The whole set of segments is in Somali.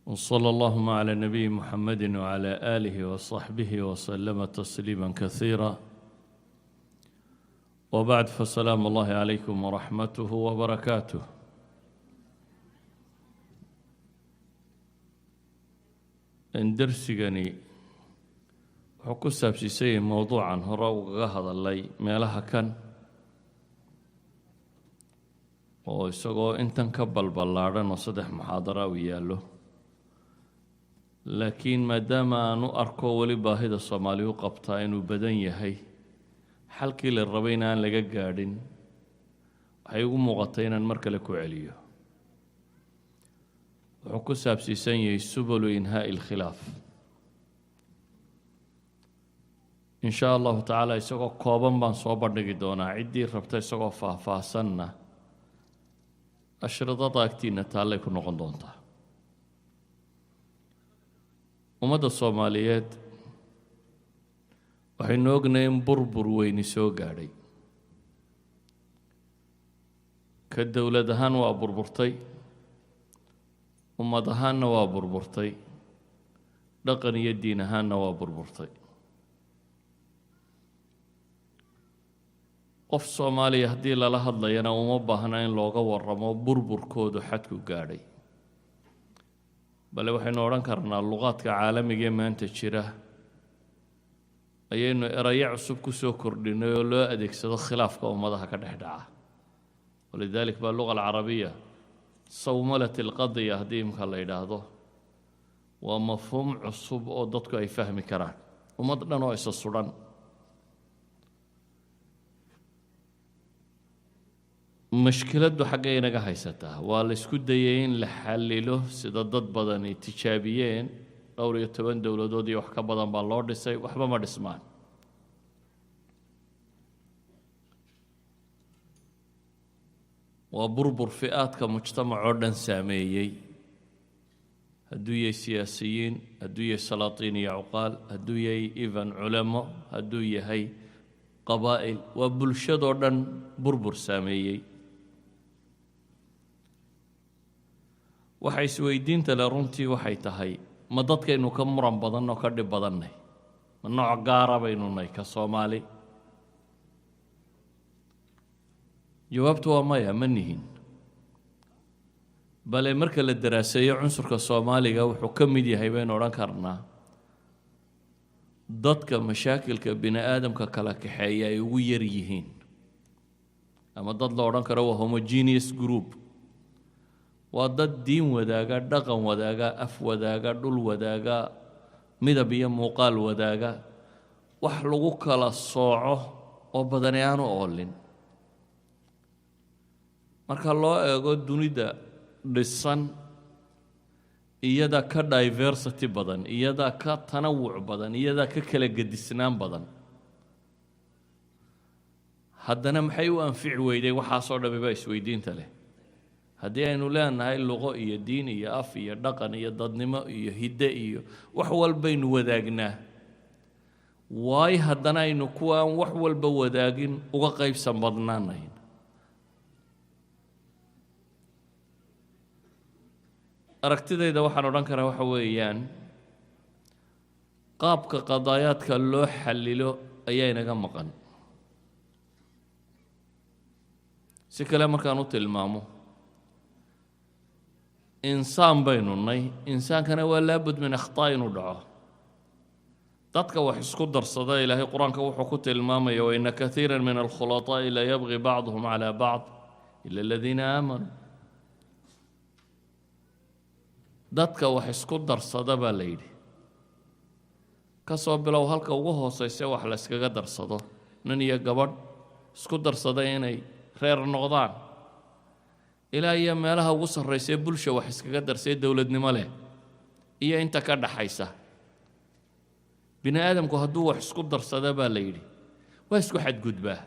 وصلى اللهم على نبي محمد وعلى آله وصحبه وسلم تسليما كثيرا. وبعد، فسلام الله عليكم ورحمته وبركاته. Darsigani wuxuu ku saabsiisanyay mowduucan hore ugaga hadalay meelaha kan, oo isagoo intan ka balballaadhan oo saddex muxaadara u yaallo, laakiin maadaama aan u arko weli baahida Soomaali u qabtaa inuu badan yahay, xalkii la rabayna aan laga gaadhin, waxay igu muuqatay inaan mar kale ku celiyo. Wuxuu ku saabsiisan yahay سبل إنهاء الخلاف. In shaa Allahu tacaala, isagoo kooban baan soo bandhigi doonaa. Ciddii rabta isagoo faahfaahsanna ashridada agtiina taallay ku noqon doontaa. Ummadda Soomaaliyeed waxaynu ognahay in burbur weyni soo gaadhay. Ka dowlad ahaan waa burburtay, ummad ahaanna waa burburtay, dhaqan iyo diin ahaanna waa burburtay. Qof Soomaaliya haddii lala hadlayana uma baahna in looga waramo burburkoodu xadku gaadhay, bale waxaynu odhan karnaa luqaadka caalamiga ee maanta jira ayaynu erayo cusub ku soo kordhinay oo loo adeegsado khilaafka ummadaha ka dhex dhaca. ولذلك baa اللغة العربية صوملة القضية haddii imka la yidhaahdo, waa mafhuum cusub oo dadku ay fahmi karaan, ummad dhan oo isa sudhan. Mashkiladdu xaggay inaga haysataa? Waa la isku dayay in la xallilo, sida dad badani tijaabiyeen. Dhowr iyo toban dowladood iyo wax ka badan baa loo dhisay, waxba ma dhismaan. Waa burbur fi'aadka mujtamac oo dhan saameeyey, hadduu yahay siyaasiyiin, hadduu yahay salaatiin iyo cuqaal, hadduu yahay even culamo, hadduu yahay qabaa'il, waa bulshadoo dhan burbur saameeyey. Waxa isweydiinta le runtii waxay tahay: ma dadkaynu ka muran badan oo ka dhib badannay? Ma nooc gaara baynu nay ka Soomaali? Jawaabtu waa maya, ma nihin. Bale marka la daraaseeyo cunsurka Soomaaliga, wuxuu ka mid yahay baynu odhan karnaa dadka mashaakilka bini aadamka kala kaxeeya ay ugu yar yihiin, ama dad la odhan karo waa homogeneous group. Waa dad diin wadaaga, dhaqan wadaaga, af wadaaga, dhul wadaaga, midab iyo muuqaal wadaaga, wax lagu kala sooco oo badani aanu oolin. Marka loo eego dunida dhisan, iyada ka diversity badan, iyada ka tanawuc badan, iyada ka kala gedisnaan badan. Haddana maxay u anfici weyday waxaasoo dhami baa isweydiinta leh. Haddii aynu leenahay luqo iyo diin iyo af iyo dhaqan iyo dadnimo iyo hidde iyo wax walbaynu wadaagnaa, waayo haddana aynu kuwa aan wax walba wadaagin uga qaybsan badnaanayn? Aragtidayda waxaan odhan karaa waxa weeyaan qaabka qadaayaadka loo xallilo ayaa inaga maqan. Si kale markaan u tilmaamo, insaan baynu nay, insaankana waa لابد من أخطاء inuu dhaco. Dadka wax isku darsada, Ilaahay Qur-aanka wuxuu ku tilmaamaya: وإن كثيرا من الخلطاء ليبغي بعضهم على بعض إلا الذين آمنوا. Dadka wax isku darsada baa la yidhi, ka soo bilow halka ugu hooseysa wax la iskaga darsado, nin iyo gabadh isku darsada inay reer noqdaan, ilaa iyo meelaha ugu sarraysa bulsha wax iskaga darsay dowladnimo leh iyo inta ka dhaxaysa. Bini aadamku hadduu wax isku darsada, baa la yidhi, waa isku xadgudbaa.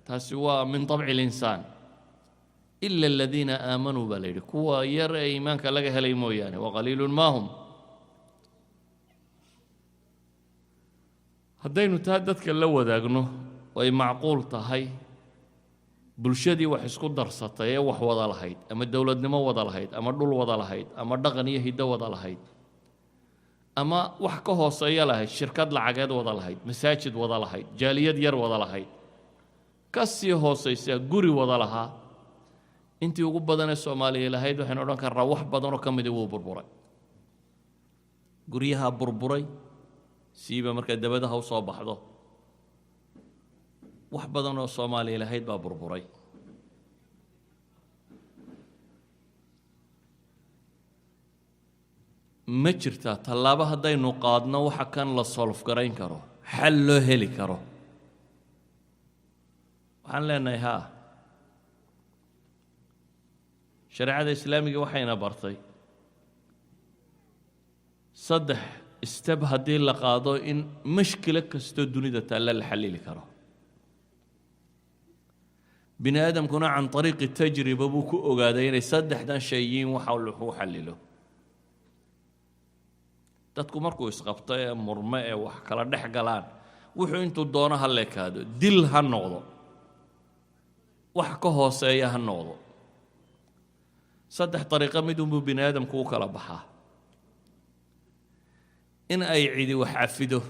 Taasi waa من طبع الإنسان. إلا الذين آمنوا baa la yidhi, kuwa yar ee iimaanka laga helay mooyaane. وقليل ما هم. Haddaynu taa dadka la wadaagno, ay macquul tahay. Bulshadii wax isku darsatay ee wax wada lahayd, ama dowladnimo wada lahayd, ama dhul wada lahayd, ama dhaqan iyo hiddo wada lahayd, ama wax ka hooseeya lahayd, shirkad lacageed wada lahayd, masaajid wada lahayd, jaaliyad yar wada lahayd, ka sii hoosaysa guri wada lahaa, intii ugu badanee Soomaaliya lahayd, waxaynu odhan karnaa wax badanoo ka midi wuu burburay. Guryaha burburay, siiba markaa dabadaha u soo baxdo, wax badan oo Soomaaliya lahayd baa burburay. Ma jirtaa tallaabo haddaynu qaadno waxa kan la solve garayn karo, xal loo heli karo? Waxaan leenahay haa. Shareecada islaamiga waxayna bartay saddex step haddii la qaado in mashkilo kastoo dunida taalla la xallili karo. Bini aadamkuna can طariiqi tajriba buu ku ogaaday inay saddexdan shay yihiin waxa lagu xallilo. Dadku markuu isqabto ee murmo ee wax kala dhex galaan, wuxuu intuu doono ha leekaado, dil ha noqdo, wax ka hooseeya ha noqdo, saddex dariiqo mid unbuu bini aadamku u kala baxaa: in ay cidi wax cafido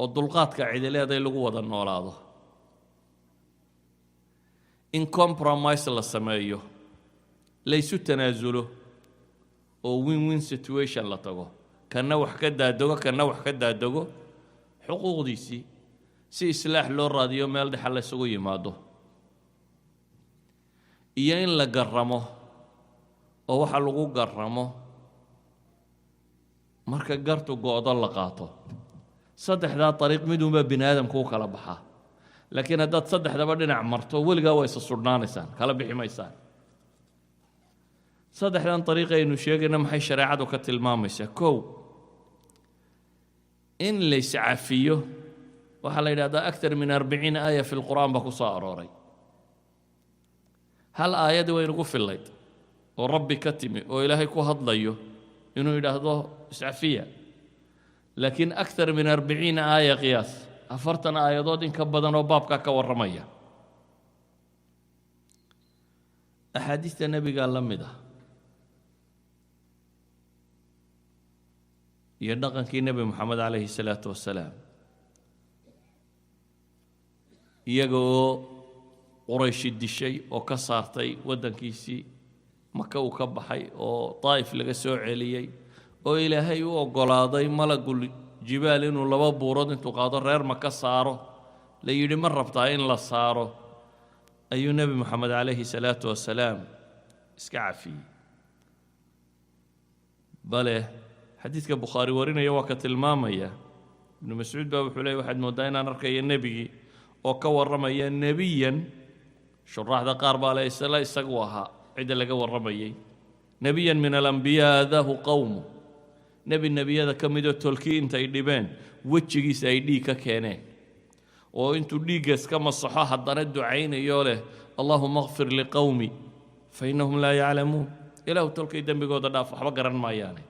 oo dulqaadka cidi leeday lagu wada noolaado, in compromise la sameeyo, laysu tanaasulo oo win win situation la tago, kanna wax ka daadego, kanna wax ka daadego xuquuqdiisii, si islaax loo raadiyo, meel dhexa la isugu yimaado, iyo in la garramo oo waxa lagu garramo marka gartu go'do la qaato. Saddexdaa dariiq midunbaa bini aadamku u kala baxaa. Laakiin haddaad saddexdaba dhinac marto, weligaa waa isa sudhnaanaysaan, kala bixi maysaan. Saddexdan dariiq aynu sheegayna maxay shareecadu ka tilmaamaysaa? Kow, in la iscafiyo waxaa la yidhahdaa أكثر من 40 آية في القرآن baa ku soo arooray. Hal aayadii way nagu fillayd oo Rabbi ka timi oo Ilaahay ku hadlayo inuu yidhaahdo iscafiya, laakiin أكثر من 40 آية, qiyaas 40 aayadood in ka badan oo baabkaa ka warramaya. Axaadiista nebigaa la mid ah iyo dhaqankii Nebi Moxamed calayhi salaatu wasalaam, iyaga oo Qurayshi dishay oo ka saartay waddankiisii Maka uu ka baxay oo Daa'if laga soo celiyey, oo Ilaahay u oggolaaday malagul jibaal inuu laba buurood intuu qaado reer Maka saaro, la yidhi ma rabtaa in la saaro, ayuu Nebi Moxamed calayhi salaatu wasalaam iska cafiyey. Bale xadiidka Bukhaari warinaya waa ka tilmaamaya, Ibnu Mascuud baa wuxuu leeyay, waxaad mooddaa inaan arkayo nebigii oo ka warramaya nebiyan. Shuraaxda qaar baa le isla isagu ahaa cidda laga warramayay, نبيا من الأنبياء آذاه قومه, nebi nebiyada ka midoo tolkii intay dhibeen wejigiisa ay dhiig ka keeneen, oo intuu dhiigga iska masaxo haddana ducaynayo leh: اللهم اغفر لقومي فإنهم لا يعلمون, Ilaahu tolkay dembigooda dhaaf, waxba garan maayaane.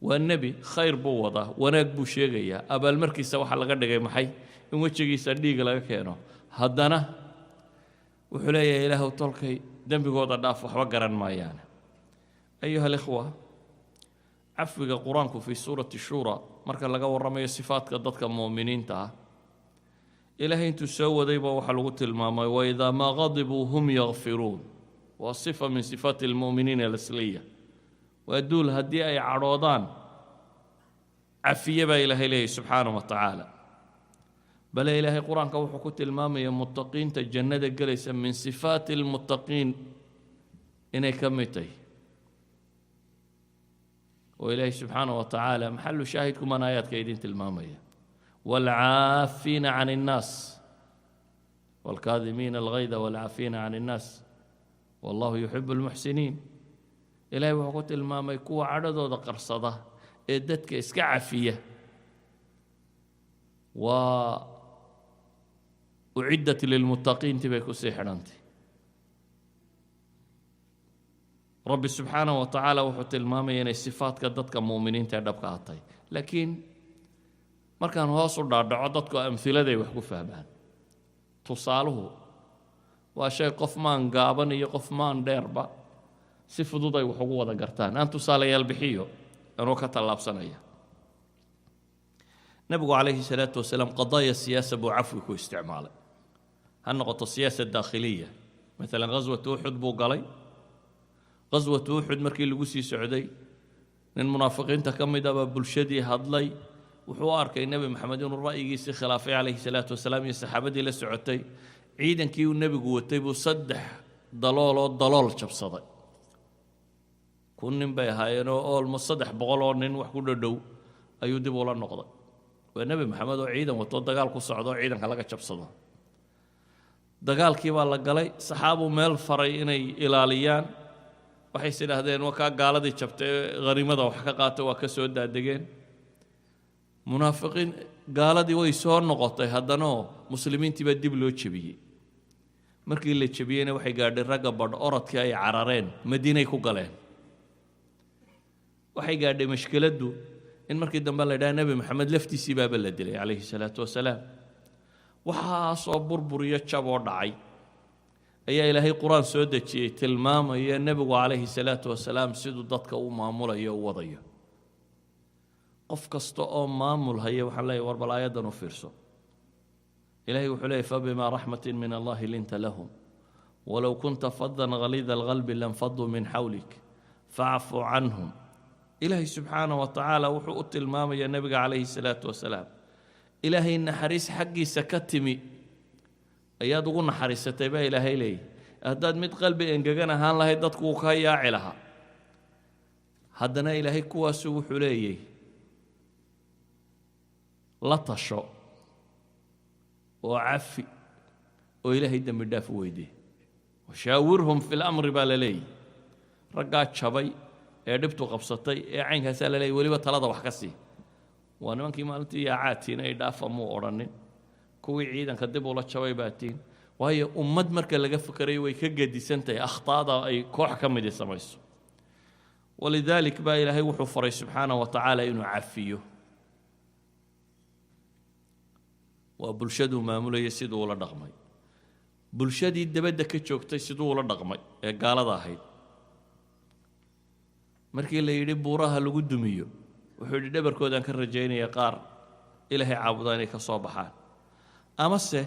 Waa nebi, khayr buu wadaa, wanaag buu sheegayaa. Abaalmarkiisa waxaa laga dhigay maxay? In wejigiisa dhiig laga keeno. Haddana wuxuu leeyahay: Ilaahu tolkay dembigooda dhaaf, waxba garan maayaane. أيها الإخوة, cafwiga Qur-aanku في سورة الشورى marka laga warramayo sifaadka dadka mu'miniinta ah, Ilaahay intuu soo wadayba waxaa lagu tilmaamay: وإذا ما غضبوا هم يغفرون. Waa صفة من صفات المؤمنين الأصلية. Waa duul haddii ay cadhoodaan cafiye baa Ilaahay leeyahy subxaanaه wa tacaala. Bale Ilaahay Qur-aanka wuxuu ku tilmaamaya muttaqiinta jannada gelaysa من صفات المتقين inay ka mid tahay, oo Ilaahay subxaanaه wa tacaala maxalu shaahidkumaan aayaadka idin tilmaamaya: والعافين عن الناس والكاظمين الغيظ والعافين عن الناس والله يحب المحسنين. Ilaahay wuxuu ku tilmaamay kuwa cadhadooda qarsada ee dadka iska cafiya waa أعدت للمتقين tii bay kusii xidhantay. Rabbi subxaanaه wa tacaala wuxuu tilmaamaya inay sifaadka dadka mu'miniinta ee dhabka atay. Laakiin markaan hoos u dhaadhaco, dadku amhiladay wax ku fahmaan, tusaaluhu Waa shay qof maan gaaban iyo qof maan dheerba si fudud ay wax ugu wada gartaan. Aan tusaalayaal bixiyo anoo ka tallaabsanaya. Nebigu calayhi salaatu wasalaam qadaaya siyaasa buu cafwi ku isticmaalay, ha noqoto siyaasa daakhiliya. Maalan ghaswatu Uxud buu galay. Ghaswatu Uxud markii lagu sii socday, nin munaafiqiinta ka mid ah baa bulshadii hadlay. Wuxuu u arkay Nebi Maxamed inuu ra'yigiisii khilaafay calayhi salaatu wasalaam iyo saxaabadii la socotay. Ciidankii uu nebigu watay buu saddex dalooloo dalool jabsaday. 1000 nin bay ahaayeenoo almost 300 oo nin wax ku dhodhow ayuu dib ula noqday. Waa Nebi Maxamed oo ciidan wato, dagaal ku socdo oo ciidanka laga jabsado. Dagaalkii baa la galay. Saxaabuu meel faray inay ilaaliyaan. Waxay is idhaahdeen, waa kaa gaaladii jabtay, haniimada wax ka qaata. Waa ka soo daadegeen munaafiqiin. Gaaladii way soo noqotay haddanoo muslimiintii baa dib loo jebiyey. Markii la jebiyeyna, waxay gaadhay ragga badh orodkii ay carareen, Madiinay ku galeen. Waxay gaadhay mashkiladdu in markii dambe la idhaha Nebi Maxamed laftiisii baaba la dilay calayhi salaatu wasalaam. Waxaasoo burbur iyo jab oo dhacay ayaa Ilaahay Qur-aan soo dejiyey tilmaamaya nebigu calayhi salaatu wasalaam siduu dadka u maamulayo, u wadayo. Qof kasta oo maamul haya waxaan leeyahy, war bal aayaddan u fiirso. Ilahay wuxuu leeyay: فبما رحمة من الله لنت لهم ولو كنت فظا غليظ القلب لانفضوا من حولك فاعف عنهم. Ilaahay subxaanahu wa tacaala wuxuu u tilmaamaya nebiga calayhi salaatu wasalaam, Ilaahay naxariis xaggiisa ka timi ayaad ugu naxariisatay baa Ilaahay leeyahy. Haddaad mid qalbi engegan ahaan lahayd, dadku wuu ka yaaci lahaa. Haddana Ilaahay kuwaasu wuxuu leeyay, la tasho oo cafi oo Ilaahay dembi dhaaf u weydee. وشاورهم في الأمر baa la leeyahy. Raggaa jabay ee dhibtu qabsatay ee caynkaasaa la leeyay, weliba talada wax ka sii. Waa nimankii maalintii yaacaatiina ay dhaafa muu odhanin, kuwii ciidanka dib ula jabay baa tiin. Waayo, ummad marka laga fikerayo way ka gedisan tahay akhtaada ay koox ka midi samayso. ولذلك baa Ilaahay wuxuu faray subxaanahu wa tacaala inuu cafiyo. Waa bulshaduu maamulayay siduu ula dhaqmay. Bulshadii dabadda ka joogtay siduu ula dhaqmay ee gaalada ahayd? Markii la yidhi buuraha lagu dumiyo, wuxuu yidhi, dhabarkoodaan ka rajaynaya qaar Ilaahay caabudaa inay ka soo baxaan. Amase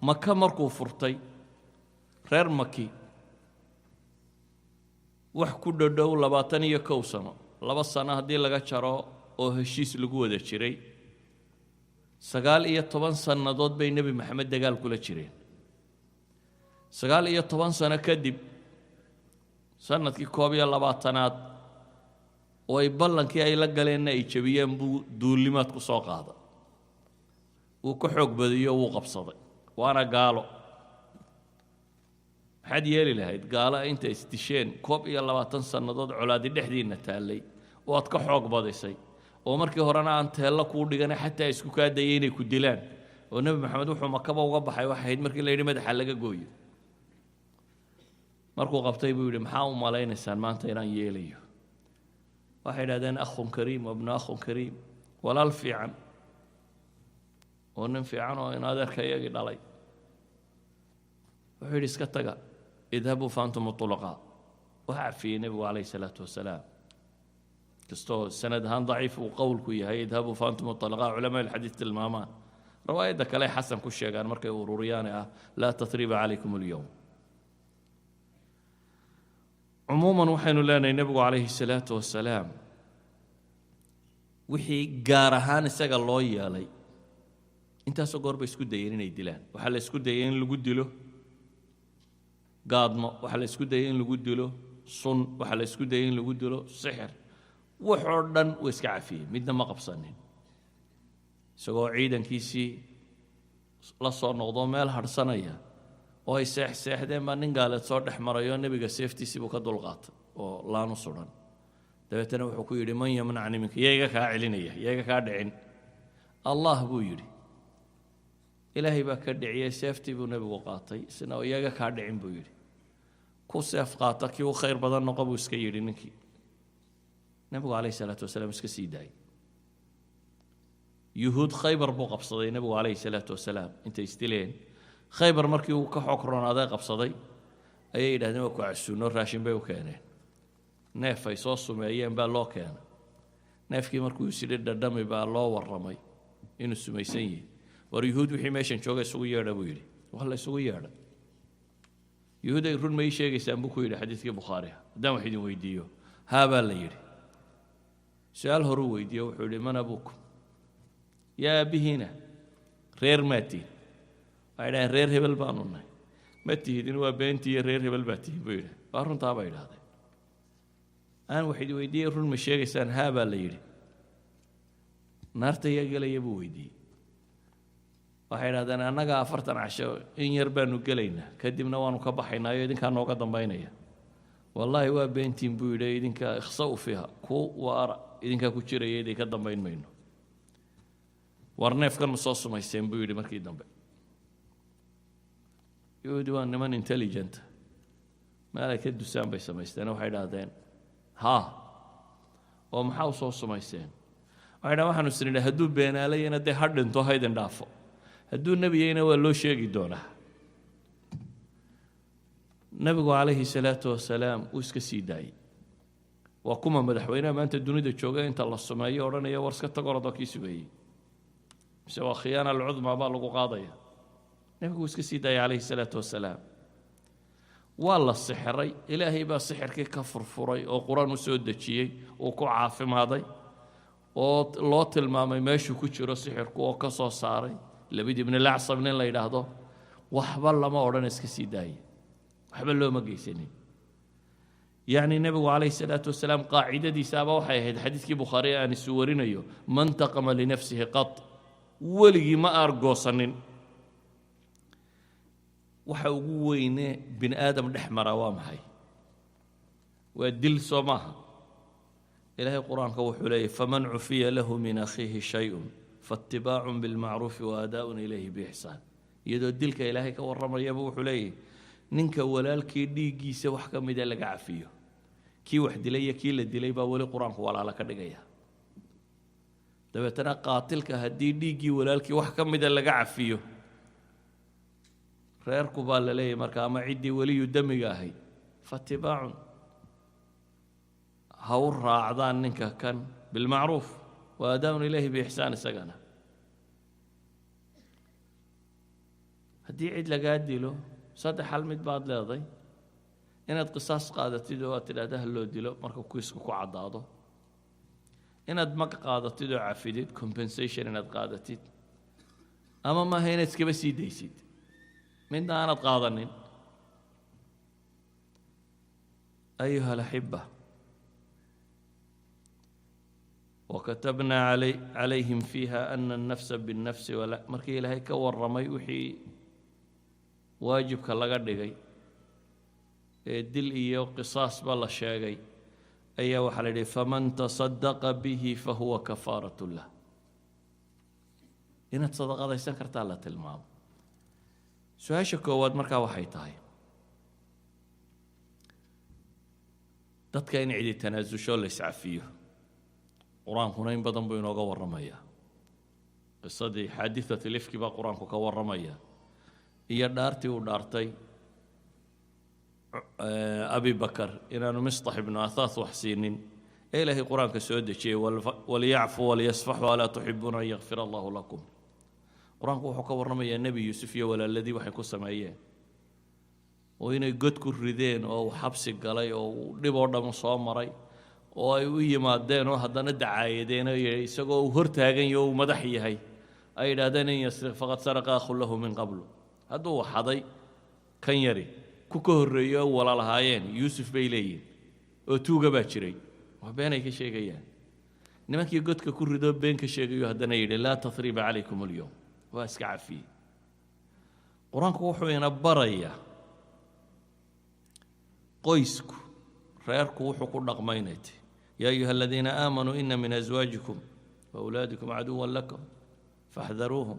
Maka markuu furtay, reer Maki wax ku dhodhow 21 sano, 2 sano haddii laga jaro oo heshiis lagu wada jiray, 19 sannadood bay Nebi Maxamed dagaal kula jireen. 19 sano kadib, sanadkii 21aad oo ay ballankii ay la galeenna ay jebiyeen, buu duulimaad ku soo qaaday. Wuu ka xoog badiyo, wuu qabsaday, waana gaalo. Maxaad yeeli lahayd gaalo inta isdisheen 21 sannadood colaadi dhexdiinna taallay oo aad ka xoog badisay, oo markii horena aan teello kuu dhigana, xataa isku kaa dayay inay ku dilaan? Oo Nebi Maxamed wuxuu Makaba uga baxay waxay ahayd markii la yidhi madaxa laga gooyo. Markuu qabtay buu yidhi, maxaa u malaynaysaan maanta inaan yeelayo? Waxay idhahdeen, أخ كريم وابن أخ كريم, walaal fiican oo nin fiican oo in adeerka iyagii dhalay. Wuxuu yidhi, iska taga, اذهبوا فأنتم الطلقاء. Waxa cafiyey nebigu calayhi salaatu wasalaam. Kastoo sanad ahaan daciif uu qowlku yahay اذهبوا فأنتم الطلقاء, culamaa alxadiis tilmaamaan rawaayadda kale xasan ku sheegaan markay ururiyaane ah لا تثريب عليكم اليوم. Cumuuman waxaynu leenahay, nebigu calayhi salaatu wasalaam wixii gaar ahaan isaga loo yeelay, intaasoo goor bay isku dayeen inay dilaan. Waxaa la isku dayay in lagu dilo gaadmo, waxaa la isku dayay in lagu dilo sun, waxaa la isku dayay in lagu dilo sixir. Waxoo dhan wuu iska cafiyey, midna ma qabsanin. Isagoo ciidankiisii la soo noqdo, meel hadhsanaya oo ay seexseexdeen, baa nin gaaleed soo dhex maray oo nebiga seeftiisii buu ka dulqaatay oo laanu sudan. Dabeetana wuxuu ku yidhi, من يمنعني منك? Yaa iga kaa celinaya? Yaa iga kaa dhicin? Allah buu yidhi. Ilaahay baa ka dhiciyey. Seeftii buu nebigu qaatay, isna iyaga kaa dhicin buu yidhi. Ku seef qaata kii u khayr badan noqo, buu iska yidhi ninkii. Nebigu calayhi salaatu wasalaam iska sii daayey. Yuhuud Khaybar buu qabsaday nebigu calayhi salaatu wasalaam intay isdileen. Khaybar markii uu ka xoog roonaaday, qabsaday, ayay yidhahdeen waa ku casuuno. Raashin bay u keeneen, neef ay soo sumeeyeen baa loo keenay. Neefkii markuu isidhi dhadhami baa loo warramay inuu sumaysan yihi. "War Yuhuud wixii meeshan jooga isugu yeedha," buu yidhi. Waa la isugu yeedhay. "Yuhuud ay, run ma ii sheegaysaan?" buu ku yidhi, xadiiskii Bukhaariha. "Haddaan wax idin weydiiyo?" "Haa," baa la yidhi. Su-aal horuu weydiiye, wuxuu yidhi: "Man abuukum?" Yaa aabbihiina? Reer maa tihin? Waxay dhaheen reer hebel baanu nahay. "Ma tihidin, waa beentii iyo reer hebel baa tihin," buu yidhi. "Waa runtaa," bay idhahdeen. "Aan wax idin weydiiyey, run ma sheegaysaan?" "Haa," baa la yidhi. "Naarta yaa gelaya?" buu weydiiyey. Waxay idhahdeen annaga 40 casho in yar baanu gelaynaa, kadibna waanu ka baxaynaa iyo idinkaa nooga dambaynaya. "Wallaahi waa beentiin," buu yidhi. "Idinkaa ikhsa'u fiiha ku waara, idinkaa ku jiraya, idinka dambayn mayno. War neefkan ma soo sumayseen?" buu yidhi markii dambe. Yuhuudi waa niman intelligent, meel ay ka dusaan bay samaysteen. Waxay idhahdeen haa. "Oo maxaa u soo sumayseen?" Waxay dhahan waxaanu isnidhi hadduu beenaalayana dee ha dhinto, ha idin dhaafo, hadduu nebiyeyna waa loo sheegi doonaa. Nebigu calayhi salaatu wasalaam wuu iska sii daayey. Waa kuma madaxweynaha maanta dunida jooga inta la sumeeyo odhanaya war iska tagorodoo kii sumeeyey? Mise waa khiyaana alcudmaa baa lagu qaadaya. Nebigu wuu iska sii daayay calayhi salaatu wasalaam. Waa la sixiray, Ilaahay baa sixirkii ka furfuray oo Qur-aan u soo dejiyey, uu ku caafimaaday, oo loo tilmaamay meeshuu ku jiro sixirku oo ka soo saaray Labid ibni Lacsam nin la yidhaahdo. Waxba lama odhan, iska sii daayay, waxba looma geysanin. Yacni nebigu calayhi salaatu wasalaam qaacidadiisaaba waxay ahayd, xadiiskii Bukhaari aan isu warinayo, ma intaqama linafsihi qat, weligii ma aargoosanin. Waxa ugu weyne bini aadam dhex maraa waa maxay? Waa dil, soo maaha? Ilaahay Qur-aanka wuxuu leeyahy: faman cufiya lahu min akhiihi shayun faatibaacun bilmacruufi wa adaa'un ilayhi biixsaan. Iyadoo dilka Ilaahay ka warramayaba wuxuu leeyahy ninka walaalkii dhiiggiisa wax ka mida laga cafiyo. Kii wax dilay iyo kii la dilay baa weli Qur-aanku walaalo ka dhigaya. Dabeetana qaatilka haddii dhiiggii walaalkii wax ka mida laga cafiyo, reerku baa la leeyahy marka, ama ciddii weliyu damiga ahayd, faatibaacun, ha u raacdaan ninka kan bilmacruuf wa adaa'un ilayhi biixsaan. Isagana haddii cid lagaa dilo, saddex hal mid baad leeday: inaad qisaas qaadatid oo aad tidhahda ha loo dilo marka kiisku ku caddaado, inaad mag qaadatid oo cafidid, compensation inaad qaadatid, ama maaha inaad iskaba sii daysid, midna aanad qaadanin. Ayuha alaxiba, wakatabnaa calayhim fiiha ana annafsa binnafsi wala. Markii Ilaahay ka warramay wixii waajibka laga dhigay ee dil iyo qisaasba la sheegay, ayaa waxaa la yidhi: faman tasadaqa bihi fahuwa kafaaratu lah. Inaad sadaqadaysan kartaa la tilmaamo. Su-aasha koowaad markaa waxay tahay dadka in cidi tanaasusho, la iscafiyo. Qur-aankuna in badan buu inooga warramayaa. Qisadii xaadiثat lifki baa Qur-aanku ka warramaya, iyo dhaartii uu dhaartay Abi Bakar inaanu Mistax ibnu Athaath wax siinin ee Ilaahay Qur-aanka soo dejiyey: waliyacfuu waliyasfaxuu alaa tuxibuuna an yakfira Allahu lakum. Qur-aanku wuxuu ka warramayaa Nebi Yuusuf iyo walaaladii waxay ku sameeyeen, oo inay god ku rideen, oo uu xabsi galay, oo uu dhib oo dham soo maray, oo ay u yimaadeen oo haddana dacaayadeen, oo isagoo uu hortaagan yaho, uu madax yahay, ay yidhaahdeen: in yasriq faqad saraqa akhun lahu min qablu. Hadduu waxaday kan yari, ku ka horreeyo oo walaalahaayeen Yuusuf bay leeyihin oo tuuga baa jiray. Waa beenay ka sheegayaan. Nimankii godka ku ridoo been ka sheegayo, haddana yidhi: laa tathriiba calaykum alyowm, waa iska cafiyey. Qur-aanku wuxuu ina barayaa qoysku, reerku wuxuu ku dhaqmaynay tahy. Yaa ayuha aladiina aamanuu ina min aswaajikum waawlaadikum caduwan lakum faxdaruuhum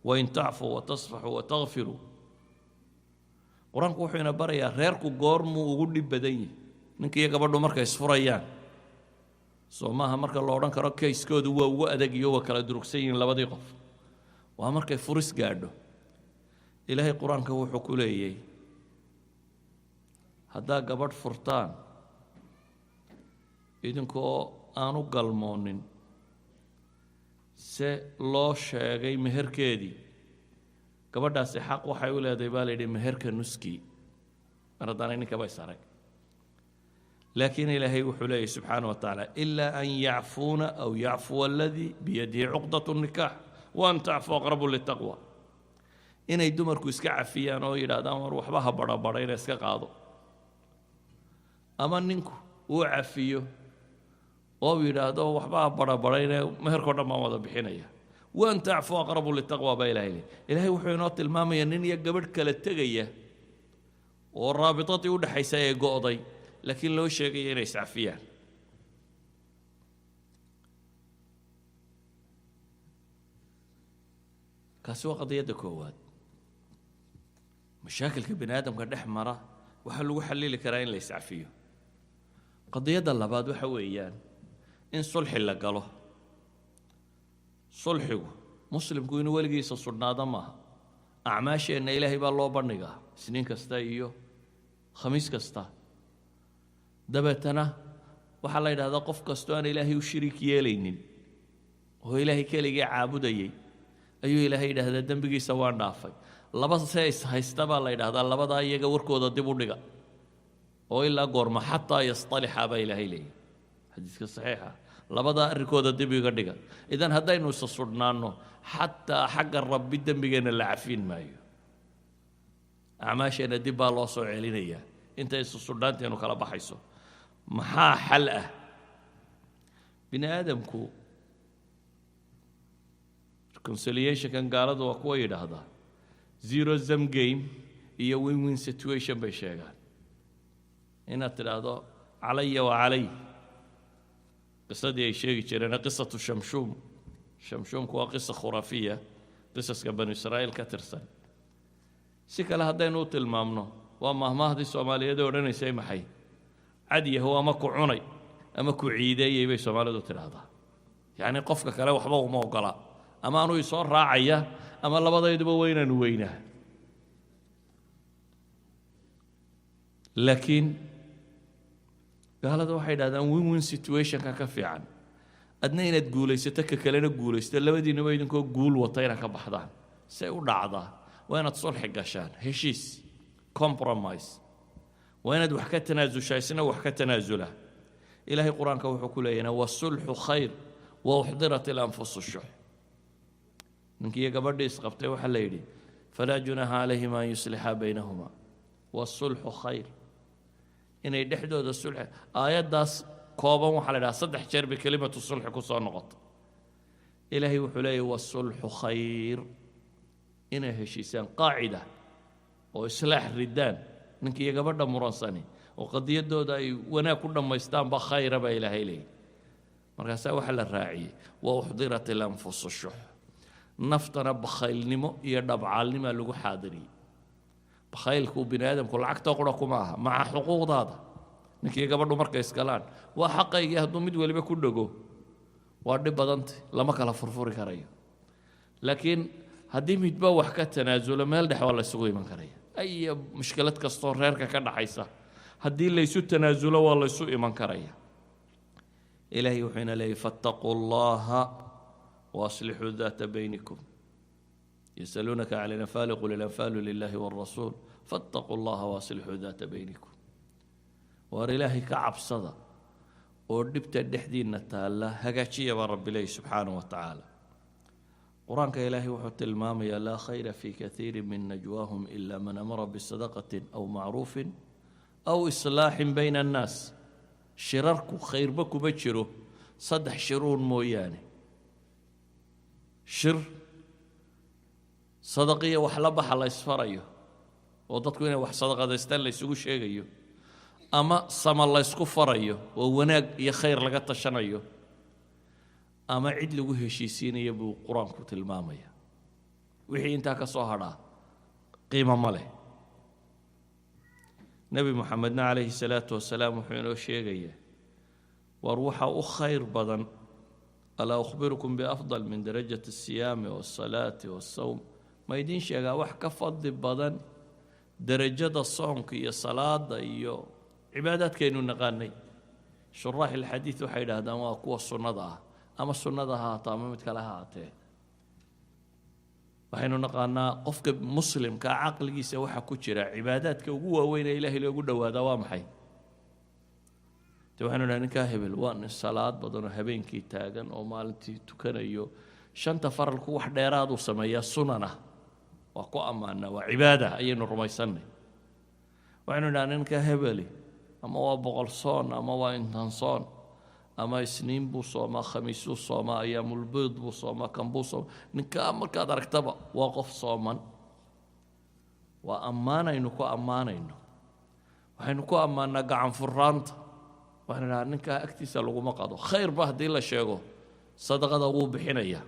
wain tacfuu watasfaxuu watakfiruu. Qur-aanku wuxuu ina barayaa reerku goormuu ugu dhib badan yihi. Ninka iyo gabadhu markay isfurayaan, soo maaha marka la odhan karo kayskoodu waa ugu adag iyo waa kala durugsan yihiin labadii qof? Waa markay furis gaadho. Ilaahay Qur-aanka wuxuu ku leeyay, haddaa gabadh furtaan idinkoo aanu galmoonin, se loo sheegay meherkeedii, gabadhaasi xaq waxay u leedahay, baa la yidhi, meherka nuskii, mar haddaanay ninkaba is arag. Laakiin Ilaahay wuxuu leeyahy subxaana wa tacaala: إلا أن يعفون أو يعفو الذي بيده عقدة النكاح وأن تعفوا أقرب للتقوى. Inay dumarku iska cafiyaan oo yidhahdaan, "War, waxba ha badhabadhayna, iska qaado," ama ninku uu cafiyo oo uu yidhaahdo, "Waxba ha badhabadhayne, meherkao dhan baan wada bixinaya." وأن تعفوا أقرب للتقوى baa Ilahay leey. Ilahay wuxuu inoo tilmaamayaa nin iyo gabadh kala tegaya oo raabitadii u dhexaysa ee go'day, laakiin loo sheegaya inay iscafiyaan. Kaasi waa qadiyadda koowaad. Mashaakilka bini aadamka dhex mara waxaa lagu xallili karaa in la iscafiyo. Qadiyadda labaad waxa weeyaan in sulxi la galo. Sulxigu, muslimku inuu weligiisa sudhnaado maaha. Acmaasheenna Ilaahay baa loo bandhigaa Isniin kasta iyo Khamiis kasta. Dabeetana waxaa la yidhahdaa, qof kastoo aan Ilaahay u shiriik yeelaynin oo Ilaahay keligii caabudayay ayuu Ilaahay yidhaahdaa, "Dembigiisa waan dhaafay." Laba se is haysta baa la yidhahdaa, labadaa iyaga warkooda dib u dhiga oo ilaa goorma? حتى يصطلحا baa Ilaahay leeyahy xadiiska saxiixa, labadaa arrinkooda dib iga dhiga. Idan haddaynu isa sudhnaanno, xataa xagga Rabbi dembigeenna la cafin maayo, acmaasheenna dib baa loo soo celinayaa inta isu sudhnaanteenu kala baxayso. Maxaa xal ah? Bini aadamku reconciliationkan gaaladu waa kuwa yidhaahdaa zero sum game iyo win win situation bay sheegaan. Inaad tidhaahdo علي وعلي, qisadii ay sheegi jireen, قصة شمشون. Shamshuumku waa qisa khuraafiya, qisaska Banu Israa'iil ka tirsan. Si kale haddaynu u tilmaamno, waa mahmaahdii Soomaaliyeed ee odhanaysay, maxay? "Cad yahow ama ku cunay ama ku ciideeyey," bay Soomaalidu tidhaahdaa. Yacni qofka kale waxba uma ogola, ama anuu isoo raacaya ama labadayduba waynaanu weynaa. Laakiin gaalada waxay yidhahdaan win win situationka ka fiican, adna inaad guulaysato, ka kalena guulaysto, labadiinaba idinkoo guul wata inaad ka baxdaan. Say u dhacdaa? Waa inaad sulxi gashaan, heshiis, compromise. Waa inaad wax ka tanaasushaa, isna wax ka tanaasula. Ilaahay Qur-aanka wuxuu ku leeyahay: والصلح خير وأحضرت الأنفس الشح. Ninkiiyo gabadhii isqabtay waxaa la yidhi: فلا جناح عليهما أن يصلحا بينهما والصلح خير. Inay dhexdooda sulxi. Aayaddaas kooban waxaa la idhaha saddex jeer bay kelimatu sulxi ku soo noqota. Ilaahay wuxuu leeyahy: والصلح خير. Inay heshiisaan qaacida oo islaax ridaan ninkiiyo gabadha muransani oo qadiyadooda ay wanaag ku dhammaystaan ba khayra, baa Ilaahay leeyahy. Markaasaa waxaa la raaciyey: وأحضرت الأنفس الشح. Naftana bakhaylnimo iyo dhabcaalnimaa lagu xaadiriyey. Bakhaylku bini aadamku lacagta qura kuma aha, maca xuquuqdaada. Ninkii gabadhu markay iskalaan, "Waa xaqaygii," hadduu mid waliba ku dhego, waa dhib badanta, lama kala furfuri karayo. Laakiin haddii midba wax ka tanaasulo, meel dhex waa la isugu iman karaya. Ay mushkilad kastoo reerka ka dhaxaysa, haddii laysu tanaasulo, waa laysu iman karaya. Ilaahay wuxuu ina leeyahy: فاتقوا الله وأصلحوا ذات بينكم. يسألونك عن الأنفال قل الأنفال لله والرسول فاتقوا الله وأصلحوا ذات بينكم. Waar, Ilaahay ka cabsada oo dhibta dhexdiinna taalla hagaajiya, baa Rabbi leeyahy subxaanahu wa tacaala. Qur-aanka Ilaahay wuxuu tilmaamayaa: لا خير في كثير من نجواهم إلا من أمر بصدقة أو معروف أو إصلاح بين الناس. Shirarku khayrba kuma jiro saddex shiruun mooyaane: shir sadaqiya wax la baxa la isfarayo oo dadku inay wax sadaqadaystaan la isugu sheegayo, ama sama la ysku farayo oo wanaag iyo khayr laga tashanayo, ama cid lagu heshiisiinayo, buu Qur-aanku tilmaamaya. Wixii intaa ka soo hadhaa qiimo ma leh. Nebi Moxamedna calayhi salaatu wasalaam wuxuu inoo sheegayaa, war waxa u khayr badan: ألا أخبركم بأفضل من درجة الصيام والصلاة والصوم. Ma idiin sheegaa wax ka fadli badan derajada soonka iyo salaada iyo cibaadaadkaynu naqaanay? Shuraax ilxadiid waxay yidhaahdaan waa kuwa sunnada ah, ama sunnada ha haato ama mid kale ha haatee. Waxaynu naqaanaa qofka muslimkaa caqligiisa waxa ku jira, cibaadaadka ugu waaweyn ee Ilaahay loogu dhowaadaa waa maxay? De waxaynu dhaha ninkaa hebel waa nin salaad badan oo habeenkii taagan oo maalintii tukanayo, shanta faralku wax dheeraaduu sameeyaa, sunana waa ku ammaanaa, waa cibaada ayaynu rumaysannay. Waxaynu idhaha ninka hebeli ama waa 100 soon ama waa intan soon, ama Isniin buu soomaa, Khamiisuu soomaa, ayaamulbiid buu soomaa, kan buu soomaa. Ninkaa markaad aragtaba waa qof sooman, waa ammaanaynu ku ammaanayno. Waxaynu ku ammaanaa gacan furaanta. Waxaynu idhahaa ninkaa agtiisa laguma qado, khayrba haddii la sheego sadaqada wuu bixinaya.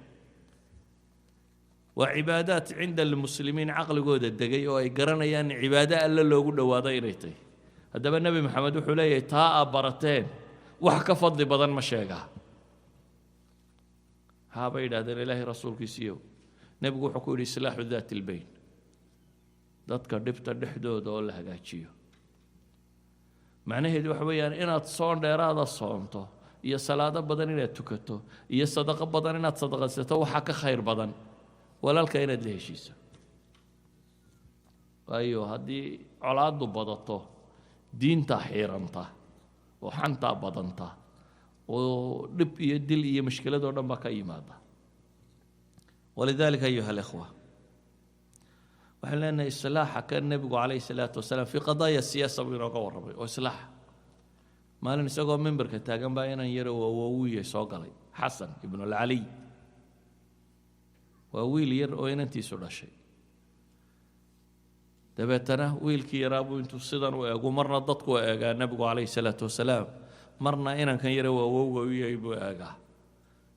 Waa cibaadaat cinda almuslimiin caqligooda degay oo ay garanayaan cibaado alle loogu dhowaado inay tahay. Haddaba Nebi Maxamed wuxuu leeyahay, taa aa barateen wax ka fadli badan ma sheegaa? Haa, bay yidhahdeen, Ilaahay rasuulkiisiiyow. Nebigu wuxuu ku yidhi: islaaxu daati albayn, dadka dhibta dhexdooda oo la hagaajiyo. Macnaheedu waxa weeyaan inaad soon dheeraada soonto iyo salaado badan inaad tukato iyo sadaqo badan inaad sadaqaysato, waxaa ka khayr badan walaalka inaad la heshiiso. Waayo, haddii colaaddu badato, diintaa xiiranta oo xantaa badanta oo dhib iyo dil iyo mushkiladoo dhan baa ka yimaada. Walidaalika, ayuha alikhwa, waxaan leenahay islaaxa kan nebigu calayhi salaatu wasalaam fii qadaaya siyaasa buu inooga warramay oo islaaxa. Maalin isagoo mimbarka taagan baa inan yaro awowiyey soo galay, Xasan ibnu alcaliy. Waa wiil yar oo inantiisu dhashay. Dabeetana wiilkii yaraa buu intuu sidan u eegu, marna dadku eegaa nebigu calayhi salaatu wasalaam, marna inankan yare waa awowga u yahay buu eegaa.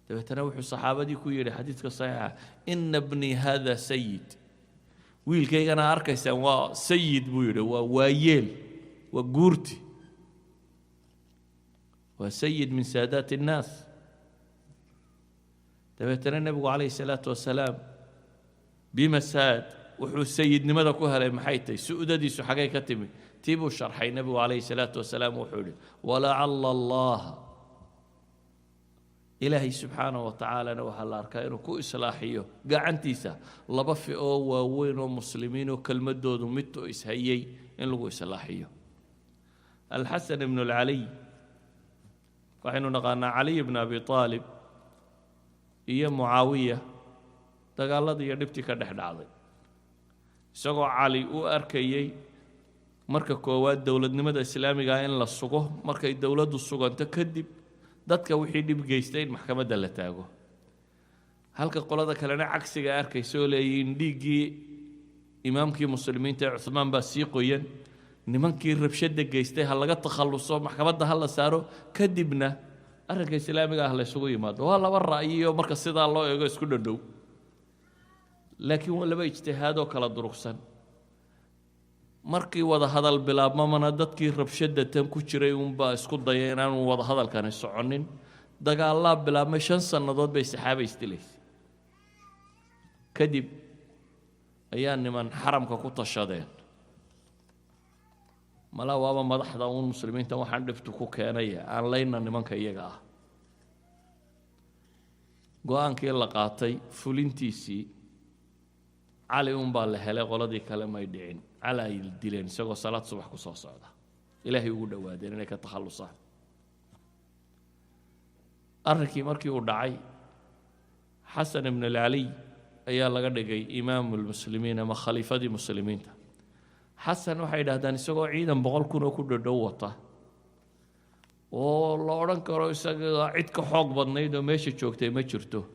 Dabeetana wuxuu saxaabadii ku yidhi, xadiidka saxiixa: "Ina bnii hada sayid." Wiilkaygana arkaysaan waa sayid, buu yidhi, waa waayeel, waa guurti, waa sayid min saadaati innaas. Dabeetana nebigu calayhi salaatu wasalaam bimasaad wuxuu sayidnimada ku helay maxay tahay? Su'dadiisu xagay ka timi? Tii buu sharxay nebigu calayhi salaatu wasalaam. Wuxuu yidhi: "Walacalla allaha," Ilaahay subxaanahu wa tacaalana waxaa la arkaa inuu ku islaaxiyo gacantiisa laba fi oo waaweyn oo muslimiin oo kelmadoodu midto ishayay in lagu islaaxiyo. Alxasan ibnu alcaliy, waxaynu naqaanaa Caliy ibnu Abi Aalib iyo Mucaawiya dagaaladii iyo dhibtii ka dhex dhacday, isagoo Cali u arkayey marka koowaad dowladnimada islaamiga in la sugo, markay dowladdu suganto kadib dadka wixii dhib geystay in maxkamadda la taago, halka qolada kalena cagsiga arkaysa oo leeyihiin dhiiggii imaamkii muslimiinta ee Cuhmaan baa sii qoyan, nimankii rabshadda geystay ha laga takhalluso, maxkamadda ha la saaro, kadibna arrinka islaamiga ah la isugu yimaado. Waa laba ra'yiyo marka sidaa loo eego isku dhadhow, laakiin waa laba ijtihaadoo kala durugsan. Markii wada hadal bilaabmamana, dadkii rabshadda tan ku jiray uunbaa isku daya inaanu wada hadalkani soconin. Dagaallaa bilaabmay, 5 sannadood bay saxaaba isdilaysay. Kadib ayaa niman xaramka ku tashadeen, malaa waaba madaxda uun muslimiinta waxaan dhibtu ku keenaya, aan layna nimanka iyaga ah. Go-aankii la qaatay fulintiisii Cali unbaa la helay, qoladii kale may dhicin. Cali ay dileen isagoo salaad subax ku soo socda. Ilaahay ugu dhowaadeen inay ka takhallusaan. Arrinkii markii uu dhacay, Xasan ibn alcaliy ayaa laga dhigay imaamu lmuslimiin ama khaliifadii muslimiinta. Xasan waxay yidhahdaan isagoo ciidan 100,000 oo ku dhadhow wata oo la odhan karo isaga cid ka xoog badnayd oo meesha joogtay ma jirto,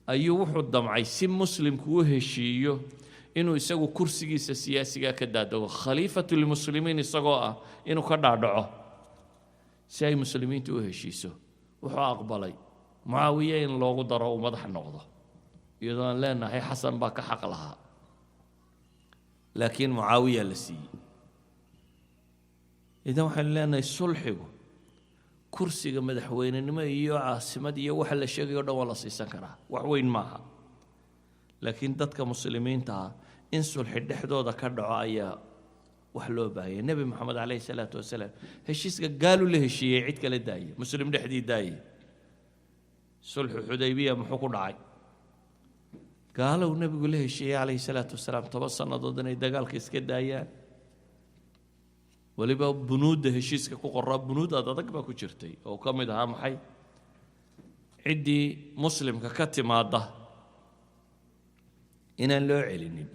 ayuu wuxuu damcay si muslimku u heshiiyo inuu isagu kursigiisa siyaasigaa ka daadago, khaliifatulmuslimiin isagoo ah inuu ka dhaadhaco si ay muslimiintu u heshiiso. Wuxuu aqbalay Mucaawiye in loogu daro uu madax noqdo, iyadoo aan leenahay Xasan baa ka xaq lahaa, laakiin Mucaawiya la siiyey. Idan waxaynu leenahay sulxigu kursiga madaxweynenimo iyo caasimad iyo waxa la sheegayo o dhan waa la siisan karaa, wax weyn maaha. Laakiin dadka Muslimiinta ah in sulxi dhexdooda ka dhaco ayaa wax loo baahanya. Nebi Moxamed calayhi salaatu wasalaam heshiiska gaalu la heshiiyey, cid kale daaya, Muslim dhexdii daayay. Sulxu Xudaybiya muxuu ku dhacay? Gaalow Nebigu la heshiiyey calayhi salaatu wasalaam 10 sannadood inay dagaalka iska daayaan. Weliba bunuudda heshiiska ku qoraa bunuud ad adag baa ku jirtay, oo ka mid ahaa maxay? Ciddii Muslimka ka timaadda inaan loo celinin,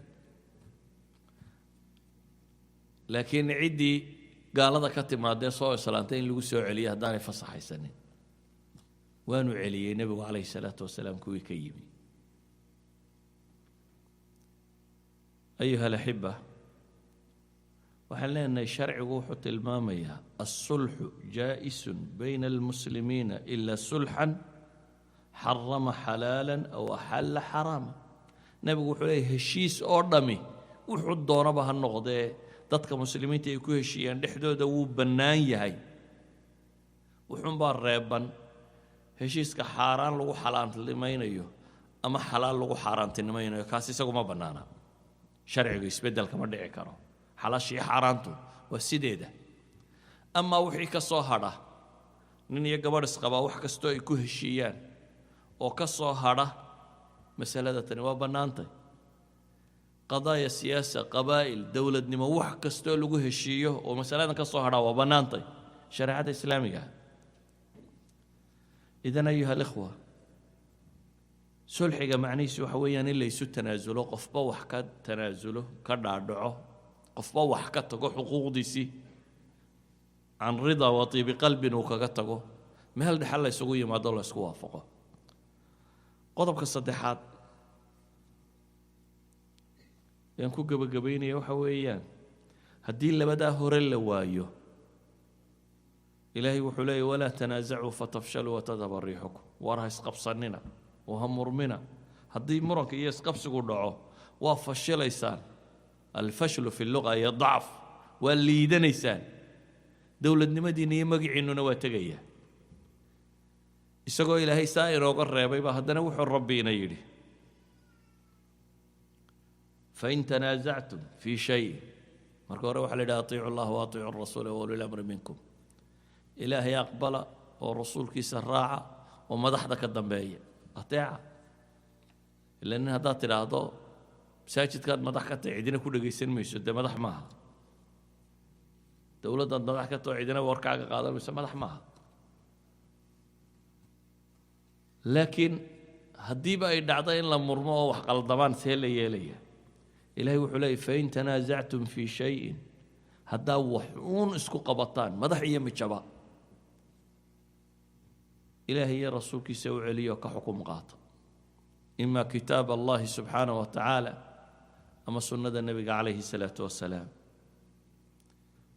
laakiin ciddii gaalada ka timaadee soo islaantay in lagu soo celiyo haddaanay fasaxaysanin. Waanu celiyey Nebigu calayhi salaatu wasalaam kuwii ka yimi. Ayuha alaxiba, waxaan leenahay sharcigu wuxuu tilmaamayaa الصلح جائز بين المسلمين إلا صلحا حرم حلالا أو أحل حراما. Nebigu wuxuu leeyahy heshiis oo dhami wuxuu doonaba ha noqdee dadka Muslimiinta ay ku heshiiyaan dhexdooda wuu bannaan yahay. Wuxuunbaa reeban heshiiska xaaraan lagu xalaantimaynayo ama xalaal lagu xaaraantinimaynayo. Kaas isagu ma bannaana. Sharciga isbeddelka ma dhici karo, xalaashii xaaraantu waa sideeda. Amaa wixii ka soo hadha, nin iyo gabadh isqabaa wax kastoo ay ku heshiiyaan oo ka soo hadha masalada tani waa bannaantay. Qadaaya siyaasa, qabaa'il, dowladnimo, wax kastoo lagu heshiiyo oo masaladan ka soo hadha waa bannaantay shareecada Islaamiga. إذن أيها الإخوة, sulxiga macnihiisu waxa weeyaan in la isu tanaasulo, qofba wax ka tanaasulo, ka dhaadhaco, qofba wax ka tago, xuquuqdiisii عن رضا وطيب قلب uu kaga tago, meel dhexe la isugu yimaado, la isku waafaqo. Qodobka saddexaad ayaan ku gebagabaynaya waxa weeyaan, haddii labadaa hore la waayo, Ilaahay wuxuu leeyahy: ولا تنازعوا فتفشلوا وتذهب ريحكم. Waar ha isqabsanina oo ha murmina. Haddii muranka iyo isqabsigu dhaco, waa fashilaysaan. الفشل في اللغة iyo ضعف, waa liidanaysaan, dowladnimadiinna iyo magiciinnuna waa tegaya. Isagoo Ilaahay saa inooga reebayba, haddana wuxuu Rabbiina yidhi: فإن تنازعتم في شيء. Marka hore waxaa la yidhaha: أطيعوا الله وأطيعوا الرسول وأولي الأمر منكم. Ilaahay aqbala oo Rasuulkiisa raaca oo madaxda ka dambeeya ateeca. Ila nin haddaad tidhaahdo masaajidkaad madax ka tahay, cidina ku dhegaysan mayso, dee madax maaha. Dowladdaad madax ka taho, cidina warkaaga qaadan mayso, madax maaha. Laakiin haddiiba ay dhacdo in la murmo oo wax qaldamaan, see la yeelaya? Ilahay wuxuu leeyay: فإن تنازعتم في شيء, haddaa wax uun isku qabataan, madax iyo mijaba, Ilaahay iyo Rasuulkiisa u celiyo, ka xukum qaata, إما كتاب الله سبحانه وتعالى ama sunnada Nebiga calayhi salaatu wasalaam.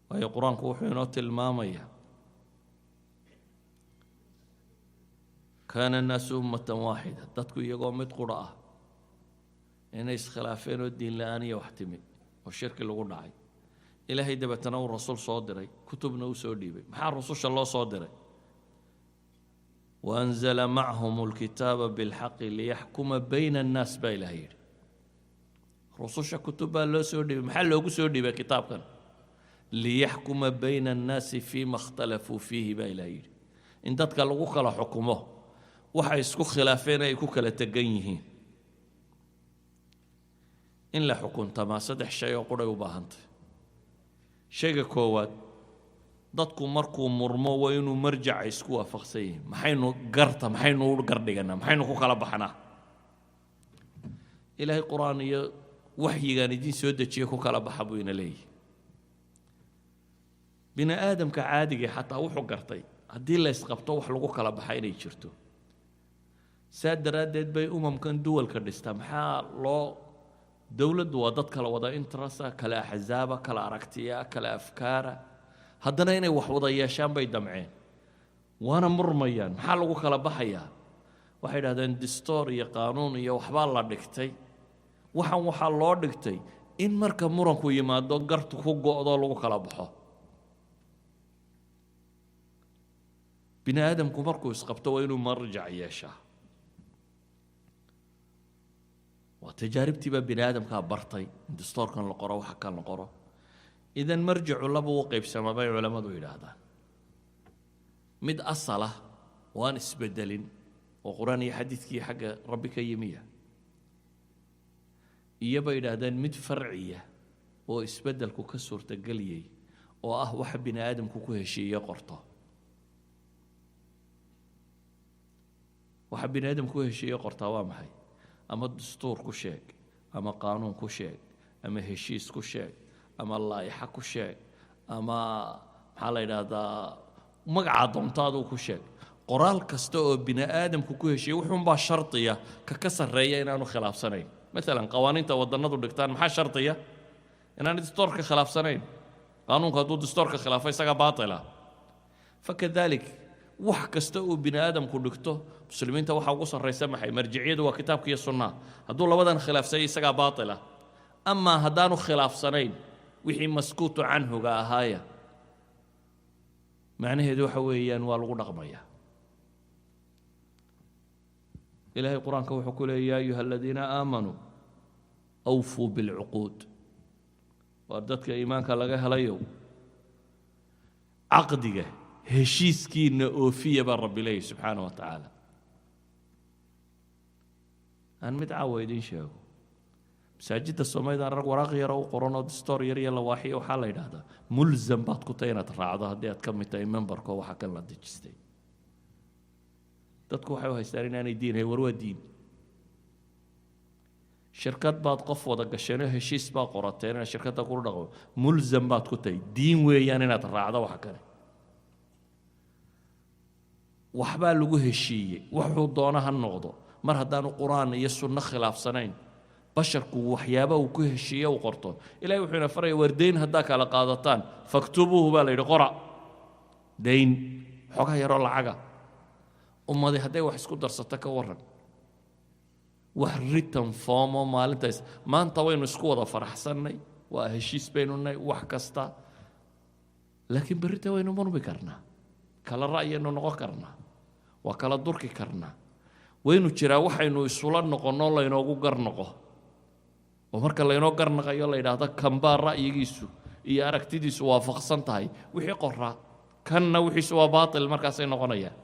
Waayo, Qur-aanku wuxuu inoo tilmaamayaa: كان الناس أمة واحدة, dadku iyagoo mid qura ah inay iskhilaafeen oo diin la-aan iyo wax timid oo shirki lagu dhacay. Ilaahay dabeetana uu rasuul soo diray, kutubna uu soo dhiibay. Maxaa rususha loo soo diray? وأنزل معهم الكتاب بالحق ليحكم بين الناس baa Ilaah yidhi. Rususha kutub baa loo soo dhiibay. Maxaa loogu soo dhiibay kitaabkan? ليحكم بين الناس فيما اختلفوا فيه baa Ilaah yidhi, in dadka lagu kala xukumo waxay isku khilaafeen, ay ku kala tegan yihiin. In la xukuntamaa saddex shay oo quray u baahantay. Shayga koowaad, dadku markuu murmo waa inuu marjaca isku waafaqsan yihin. Maxaynu garta, maxaynu u gardhiganaa, maxaynu ku kala baxnaa? Ilaahay Qur-aan iyo waxyigaan idiin soo dejiye ku kala baxa buu ina leeyahy. Bini aadamka caadigii xataa wuxuu gartay haddii la isqabto wax lagu kala baxa inay jirto. Saa daraaddeed bay umamkan duwalka dhistaa. Maxaa loo dowladdu? Waa dad kala wada interest ah, kala axzaaba, kala aragtiya, kala afkaara, haddana inay wax wada yeeshaan bay damceen, waana murmayaan. Maxaa lagu kala baxayaa? Waxay idhahdeen distoor iyo qaanuun iyo waxbaa la dhigtay. Waxan waxaa loo dhigtay in marka muranku yimaado gartu ku go'do, lagu kala baxo. Bini aadamku markuu isqabto waa inuu marjac yeeshaa. Waa Waa tajaaribtii baa bini aadamkaa bartay in dastoorkan la qoro, waxa kan la qoro. Idan marjicu laba u qaybsamaa bay culammadu yidhaahdaan: mid asal ah oo aan isbedelin oo Qur-aan iyo xadiidkii xagga Rabbi ka yimiya, iyo bay yidhaahdeen mid farciya oo isbeddelku ka suurtageliyey, oo ah waxa bini aadamku ku heshiiye qorto. Waxa bini aadamku ku heshiiye qortaa waa maxay? Ama dastuur ku sheeg, ama qaanuun ku sheeg, ama heshiis ku sheeg, ama laa'ixa ku sheeg, ama maxaa la yidhaahdaa, magacaa doontaaduu ku sheeg. Qoraal kasta oo bini aadamku ku heshiiyey wuxuunbaa shardiya ka sarreeya inaanu khilaafsanayn. Maalan qawaaniinta wadannadu dhigtaan maxaa shardiya? Inaanu dastoorka khilaafsanayn. Qaanuunku hadduu dastoorka khilaafo, isagaa baatila. Fakadalik wax kasta uu bini aadamku dhigto, muslimiinta waxaa ugu sarraysa maxay? Marjiciyadu waa kitaabka iyo sunnaha. Hadduu labadan khilaafsanya, isagaa baatila. Amaa haddaanu khilaafsanayn wixii maskuutu canhuga ahaaya, macnaheedu waxa weeyaan waa lagu dhaqmayaa. Ilaahay Qur-aanka wuxuu ku leeyay: "يا أيها الذين آمنوا أوفوا بالعقود." Waa dadka iimaanka laga helayow, caqdiga heshiiskiina oofiya baa Rabbi leeyahy subxaana wa tacaala. Aan mid caawa idiin sheego: masaajidda Soomaalida rag waraaq yaro u qoran oo dastoor yar iyo lawaaxiyo waxaa la yidhaahdaa mulzam baad ku tahay inaad raacdo haddii aad ka mid tahay memberko. Waxa kan la dejistay dadku waxay u haystaan inaanay diin hayn. War waa diin. Shirkad baad qof wada gasheen oo heshiis baa qorateen inaad shirkadda kula dhaqmo, mulzam baad ku tahay. Diin weeyaan inaad raacdo. Waxa kale waxbaa lagu heshiiyey, wuxuu doono ha noqdo, mar haddaanu Qur-aan iyo sunno khilaafsanayn, basharku waxyaaba uu ku heshiiye uu qorto. Ilahay wuxuu ina faraya: war dayn haddaa kala qaadataan, فاكتبوه baa la yidhi, qora. Dayn xoogaa yaroo lacaga ummadi hadday wax isku darsato, ka warran wax written form oo maalintaas maanta waynu isku wada faraxsannay, waa heshiis baynu nahay wax kasta, laakiin berrita waynu murmi karnaa, kala ra'yaynu noqon karnaa, waa kala durki karnaa. Waynu jiraa waxaynu isula noqonno laynoogu garnoqo, oo marka laynoo garnaqayo la yidhaahdo kanbaa ra'yigiisu iyo aragtidiisu waafaqsan tahay wixii qoraa, kanna wixiisu waa baatil, markaasay noqonayaan.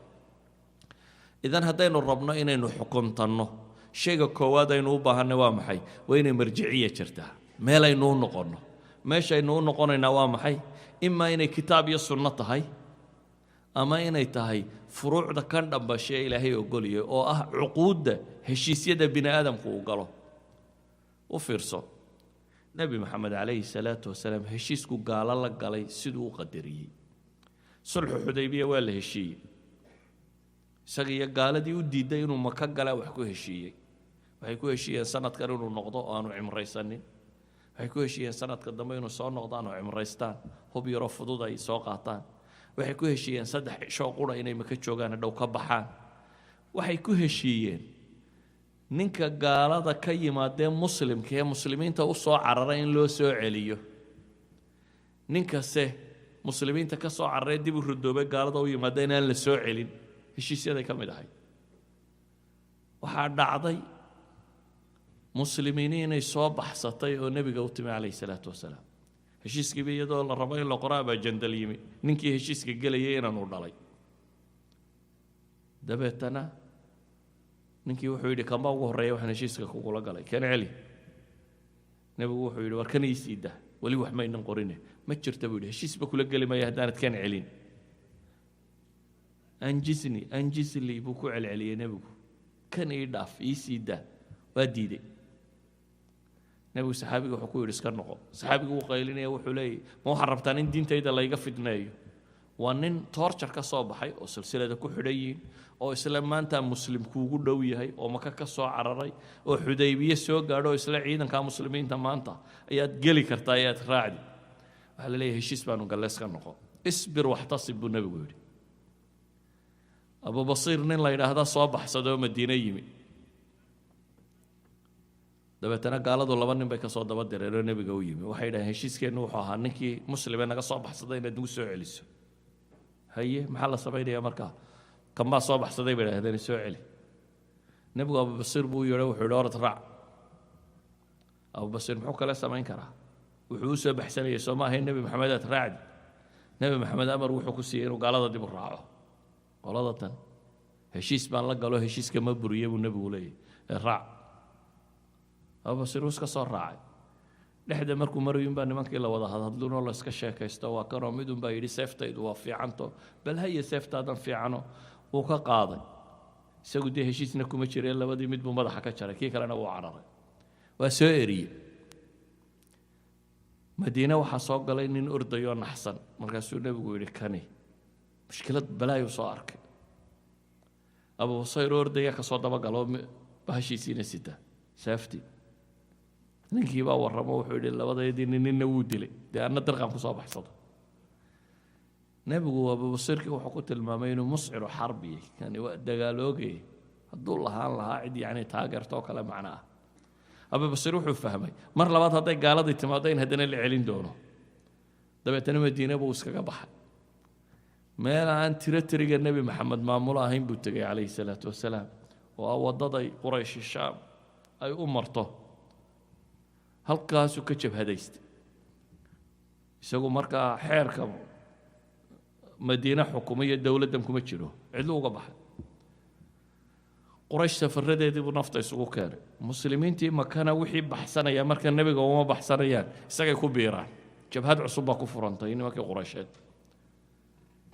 Idan haddaynu rabno inaynu xukuntanno, shayga koowaad aynu u baahanay waa maxay? Waa inay marjiciya jirtaa, meelaynu u noqonno. Meeshaynu u noqonaynaa waa maxay? Imaa inay kitaab iyo sunno tahay, ama inay tahay furuucda kan dhambashe Ilaahay ogoliyay, oo ah cuquudda heshiisyada bini aadamku uu galo. U fiirso Nebi Maxamed calayhi salaatu wasalaam heshiisku gaalo la galay siduu u qadariyey. Sulxu Xudaybiya waa la heshiiyey, isaga iyo gaaladii u diiday inuu Maka galaa wax ku heshiiyey. Waxay ku heshiiyeen sanadkan inuu noqdo oo aanu cimraysanin. Waxay ku heshiiyeen sanadka dambe inuu soo noqdaan oo cimraystaan, hub yaroo fudud ay soo qaataan. Waxay ku heshiiyeen 3 cisho qura inay Maka joogaan, hadhow ka baxaan. Waxay ku heshiiyeen ninka gaalada ka yimaadee muslimka ee muslimiinta u soo cararay in loo soo celiyo, ninkase muslimiinta ka soo cararay dib u ridoobay gaalada u yimaada inaan la soo celin. Heshiisyaday ka mid ahayd. Waxaa dhacday muslimiini inay soo baxsatay oo nebiga u timi calayhi salaatu wasalaam. Heshiiskiiba iyadoo la rabo in la qoro abaa jandal yimi, ninkii heshiiska gelayay inaanu dhalay. Dabeetana ninkii wuxuu yidhi: "Kanba ugu horreeya waxaan heshiiska kugula galay, kan celi." Nebigu wuxuu yidhi: "War kan ii sii dah, weli wax maynan qorine." "Ma jirta," buu yidhi, "heshiisba kula geli maya haddaanad kan celin." "أنجزني، أنجزلي," buu ku celceliyey nebigu, "kan ii dhaaf, ii sii dah." Waa diidey nebigu. Saxaabiga wuxuu ku yidhi: "Iska noqo." Saxaabigu wuu qaylinaya, wuxuu leeyahy: "Ma waxaad rabtaan in diintayda layga fidneeyo?" Waa nin torture ka soo baxay oo silsilada ku xidhan yihiin, oo isla maanta muslim kuugu dhow yahay, oo Maka ka soo cararay, oo Xudaybiye soo gaadho, oo isla ciidanka muslimiinta maanta ayaad geli kartaa, ayaad raacdi. Waxaa la leeyahay: "Heshiis baanu galle, iska noqo." "اصبر واحتسب," buu nebigu yidhi. Abubasiir nin la yidhaahda soo baxsaday oo Madiine yimi. Dabeetana gaaladu laba nin bay ka soo daba direen oo nebiga u yimi. Waxay yidhaheen: "Heshiiskeennu wuxuu ahaa ninkii muslime naga soo baxsaday inaad nagu soo celiso." "Haye, maxaa la samaynayaa markaa?" "Kan baa soo baxsaday," bay idhahdeen, "soo celi." Nebigu Abubasiir buu u yeedhay, wuxuu yidhi: "Orod raac." Abubasiir muxuu kale samayn karaa? Wuxuu u soo baxsanayay soo ma ahayn Nebi Maxamed aad raacdi? Nebi Maxamed amar wuxuu ku siiyey inuu gaalada dib u raaco. Qolada tan heshiis baan la galo, heshiiska ma buriye buu nebigu leeyahy, ee raac. Abubasiir wuu iska soo raacay. Dhexda markuu marayun baa nimankii la wada hadhadlunoo la iska sheekaysto. Waa kanoo midun baa yidhi, "Seeftaydu waa fiicanto." "Bal haye, seeftaadan fiicano." Wuu ka qaaday. Isagu dee heshiisna kuma jireen. Labadii mid buu madaxa ka jaray, kii kalena wuu cararay, waa soo eriyey. Madiine waxaa soo galay nin ordayoo naxsan. Markaasuu nebigu yidhi, "Kani mushkilad balaayuu soo arkay." Abubasayr ordaya ka soo dabagalo, bahashiisiina sita, seeftii. Ninkii baa warramo, wuxuu yidhi, "Labadeedii nin ninna wuu dilay, dee anna dirqan ku soo baxsado." Nebigu Abubasiirkii wuxuu ku tilmaamay inuu مسعر حرب iyey. Kani waa dagaaloogayay, hadduu lahaan lahaa cid yacni taageerto oo kale macno ah. Abubasiir wuxuu fahmay mar labaad hadday gaaladii timaado in haddana la celin doono. Dabeetana Madiine buu iskaga baxay. Meel aan tiro tiriga Nebi Maxamed maamulo ahayn buu tegay calayhi salaatu wasalaam, oo ah waddaday Qurayshi Shaam ay u marto. Halkaasuu ka jabhadaystay. Isagu markaa xeerka Madiine xukumayo dowladdan kuma jiro, cidlu uga baxay. Quraysh safaradeedii buu nafta isugu keenay. Muslimiintii Makana wixii baxsanaya marka nebiga uma baxsanayaan, isagay ku biiraan. Jabhad cusub baa ku furantay nimankii Quraysheed.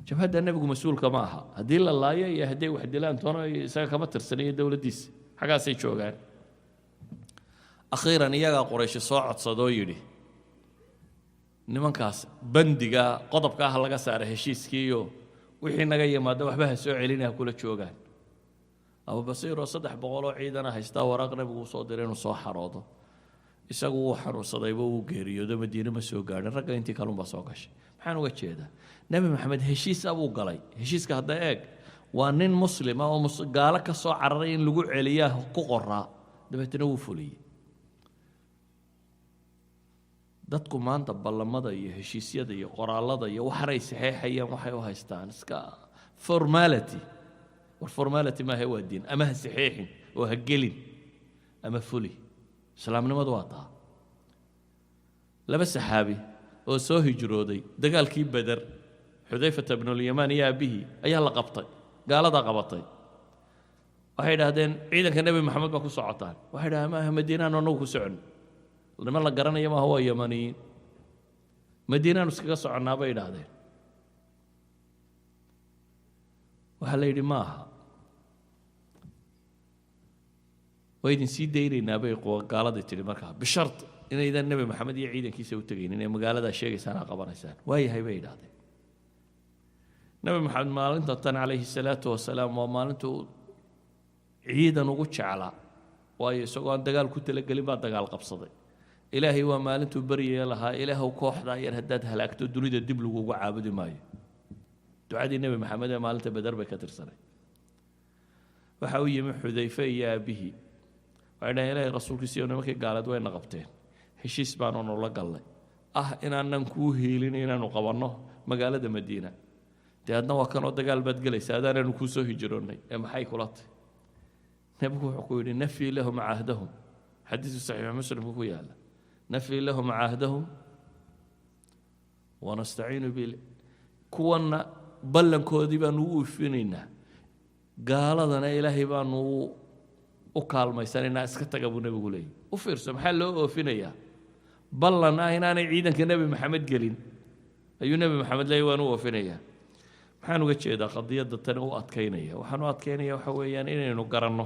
Jabhadda nebigu mas-uulka ma aha. Haddii la laayo iyo hadday wax dilaan toona isaga kama tirsanayo dowladdiisa, xaggaasay joogaan. Akhiiran iyagaa Qurayshi soo codsadoo yidhi, "Nimankaas bandiga qodobka ah laga saara heshiiskiiyo wixii naga yimaada waxba ha soo celina, ha kula joogaan." Abubasiir oo 300 oo ciidana haystaa waraaq nebigu usoo diray inuu soo xaroodo. Isagu wuu xanuunsadayba, wuu geeriyoodo, Madiine ma soo gaadhin. Ragga intii kalunbaa soo gashay. Maxaan uga jeedaa? Nebi Maxamed heshiis abuu galay. Heshiiska hadda eeg, waa nin muslima oo gaalo ka soo cararay in lagu celiyaa ku qoraa, dabeetana wuu fuliyey. Dadku maanta ballamada iyo heshiisyada iyo qoraallada iyo waxanay saxeexayaan waxay u haystaan iska formality. War formality maaha, waa diin. Ama ha saxeexin oo ha gelin ama fuli. Islaamnimadu waa taa. Laba saxaabi oo soo hijrooday dagaalkii Beder, Xudayfata bnulyamaan iyo aabbihii, ayaa la qabtay. Gaaladaa qabatay. Waxay idhaahdeen, "Ciidanka Nebi Maxamed baa ku socotaan." Waxay idhahdeen, "Maaha, Madiinaanu annagu ku socon. Niman la garanaya maaha, waa Yamaniyiin. Madiinaanu iskaga soconnaa," bay idhaahdeen. Waxaa la yidhi, "Maaha, waa idin sii daynaynaa," bay gaaladii tidhi markaa, "bishart inaydan Nebi Maxamed iyo ciidankiisa u tegaynin ee magaaladaa sheegaysaan aa qabanaysaan." "Waayahay," bay idhaahdeen. Nebi Maxamed maalinta tan calayhi salaatu wasalaam waa maalintuu ciidan ugu jeclaa, waayo isagoo aan dagaal ku talagelin baa dagaal qabsaday. Ilaahay waa maalintuu baryaya lahaa, "Ilaahow, kooxdaa yar haddaad halaagto, dunida dib lagugu caabudi maayo." Ducadii Nebi Maxamed ee maalinta Beder bay ka tirsanay. Waxa u yimi Xudayfe iyo aabbihii. Waxay dhaheen, "Ilaahay rasuulkiisa iyo nimankii gaaleed wayna qabteen. Heshiis baanu nula gallay ah inaanan kuu hiilin, inaanu qabanno magaalada Madiina. Dee adna waa kanoo dagaal baad gelaysa, adaananu kuu soo hijiroonnay, ee maxay kula tahy?" Nebigu wuxuu ku yidhi, "نفي لهم عهدهم." Xadiisu Saxiixu Muslimka ku yaala. "نفي لهم عهدهم ونستعين bil kuwanna ballankoodii baanu u ifinaynaa, gaaladana Ilaahay baanu u kaalmaysanaynaa. Iska taga," buu nebigu leeyahy. U fiirso, maxaa loo oofinayaa? Ballan ah inaanay ciidanka Nebi Maxamed gelin ayuu Nebi Maxamed leeyay, waan u oofinayaa. Maxaan uga jeedaa qadiyadda tani u adkaynaya? Waxaan u adkaynaya waxa weeyaan inaynu garanno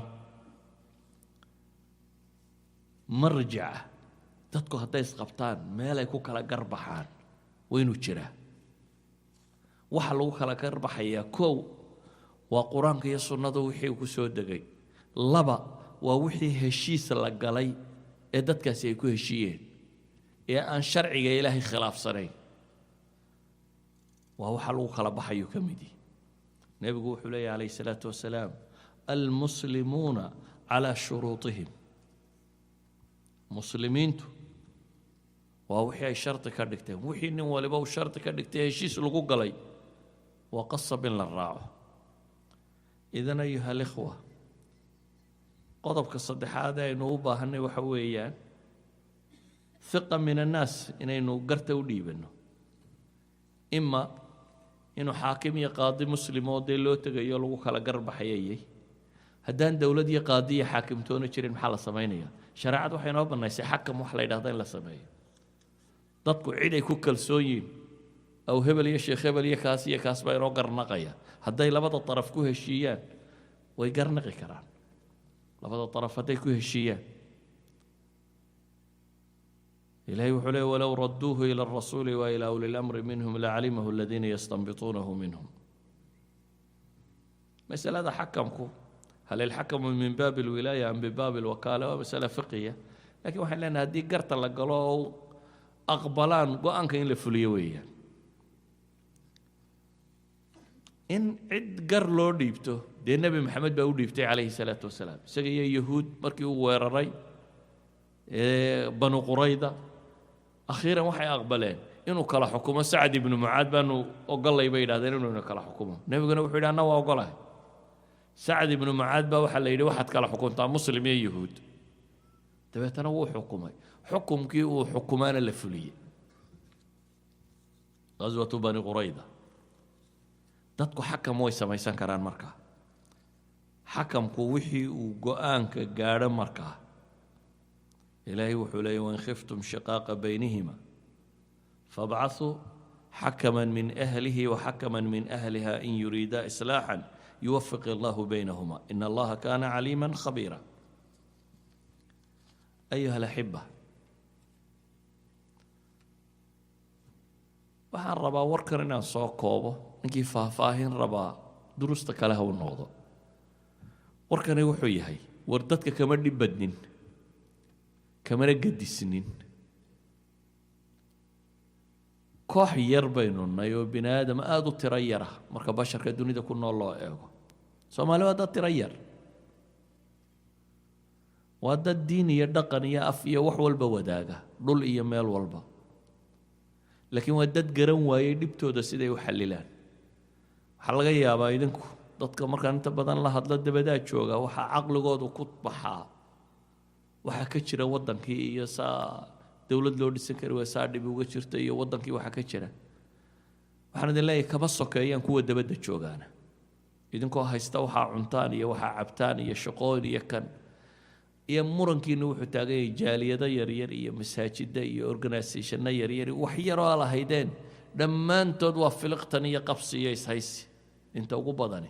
marjica. Dadku hadday isqabtaan, meelay ku kala garbaxaan waynu jiraa. Waxa lagu kala garbaxayaa, kow, waa Qur-aanka iyo sunnada wixii ku soo degay. Laba, waa wixii heshiis la galay ee dadkaasi ay ku heshiiyeen ee aan sharciga Ilaahay khilaafsanayn. Waa waxa lagu kala baxayuu ka mid yihi. Nebigu wuxuu leeyahy calayhi salaatu wasalaam، المسلمون على شروطهم. Muslimiintu waa wixii ay shardi ka dhigteen. Wixii nin waliba uu shardi ka dhigtay, heshiis lagu galay, waa qasab in la raaco. إذن أيها الإخوة, qodobka saddexaad ee aynu u baahanay waxa weeyaan Hiqa min annaas inaynu garta u dhiibanno, ima inuu xaakim iyo qaadi Muslim oo dee loo tegayo lagu kala garbaxayayay. Haddaan dowlad iyo qaadi iyo xaakimtoona jirin, maxaa la samaynaya? Shareecad waxay inoo bannaysay xakam wax la yidhahda in la sameeyo. Dadku cid ay ku kalsoon yihiin, aw hebel iyo sheekh hebel iyo kaas iyo kaas baa inoo garnaqaya. Hadday labada daraf ku heshiiyaan, way garnaqi karaan, labada daraf hadday ku heshiiyaan. Ilahay wuxuu leey: ولو ردوه إلى الرسول وإلى أولي الأمر منهم لعلمه الذين يستنبطونه منهم. Masalada xakamku, هل الحكم من باب الولاية أم بباب الوكالة، waa masale fiqiya, lakin waxaan leenahay haddii garta la galo oo aqbalaan go-aanka, in la fuliyo weeyaan. In cid gar loo dhiibto, dee Nebi Maxamed baa u dhiibtay calayhi salaatu wasalaam, isaga iyo Yahuud markii uu weeraray Banu Qurayda. Akhiiran waxay aqbaleen inuu kala xukumo. Sacd ibnu Mucaad baanu ogolay, bay yidhahdeen, inuu kala xukumo. Nebiguna wuxuu yidhi: "Anna waa ogolahay." Sacd ibnu Mucaad baa waxaa la yidhi: "Waxaad kala xukuntaa Muslim iyo Yahuud." Dabeetana wuu xukumay, xukumkii uu xukumaana la fuliyey, qaswatu Bani Qurayda. Dadku xakam way samaysan karaan. Markaa xakamku wixii uu go-aanka gaadho, markaa Ilaahay wuxuu leeyay: وإن خفتم شقاق بينهما فابعثوا حكما من أهله وحكما من أهلها إن يريدا إصلاحا يوفق الله بينهما إن الله كان عليما خبيرا. أيها الأحبة، waxaan rabaa warkan inaan soo koobo. Ninkii faahfaahin rabaa duruusta kale ha u noqdo. Warkani wuxuu yahay: war dadka kama dhib badnin, kamana gedisnin. Koox yar baynu nay oo bini aadam aada u tiro yara marka basharka dunida ku nool loo eego. Soomaali waa dad tiro yar, waa dad diin iyo dhaqan iyo af iyo wax walba wadaaga, dhul iyo meel walba, laakiin waa dad garan waayey dhibtooda siday u xallilaan. Waxaa laga yaabaa idinku, dadka markaan inta badan la hadlo dabadaa jooga, waxaa caqligoodu ku baxaa waxaa ka jira waddankii iyo saa dowlad loo dhisan kari waa saa dhib uga jirta iyo waddankii waxaa ka jira. Waxaan idin leeyahay, kama sokeeyaan kuwa dabadda joogaana. Idinkoo haysta waxaa cuntaan iyo waxaa cabtaan iyo shaqooyin iyo kan iyo murankiina, wuxuu taagan yahay jaaliyado yaryar iyo masaajida iyo organisationno yaryar, wax yaroo lahaydeen. Dhammaantood waa filiqtan iyo qabsi iyo ishaysi inta ugu badani.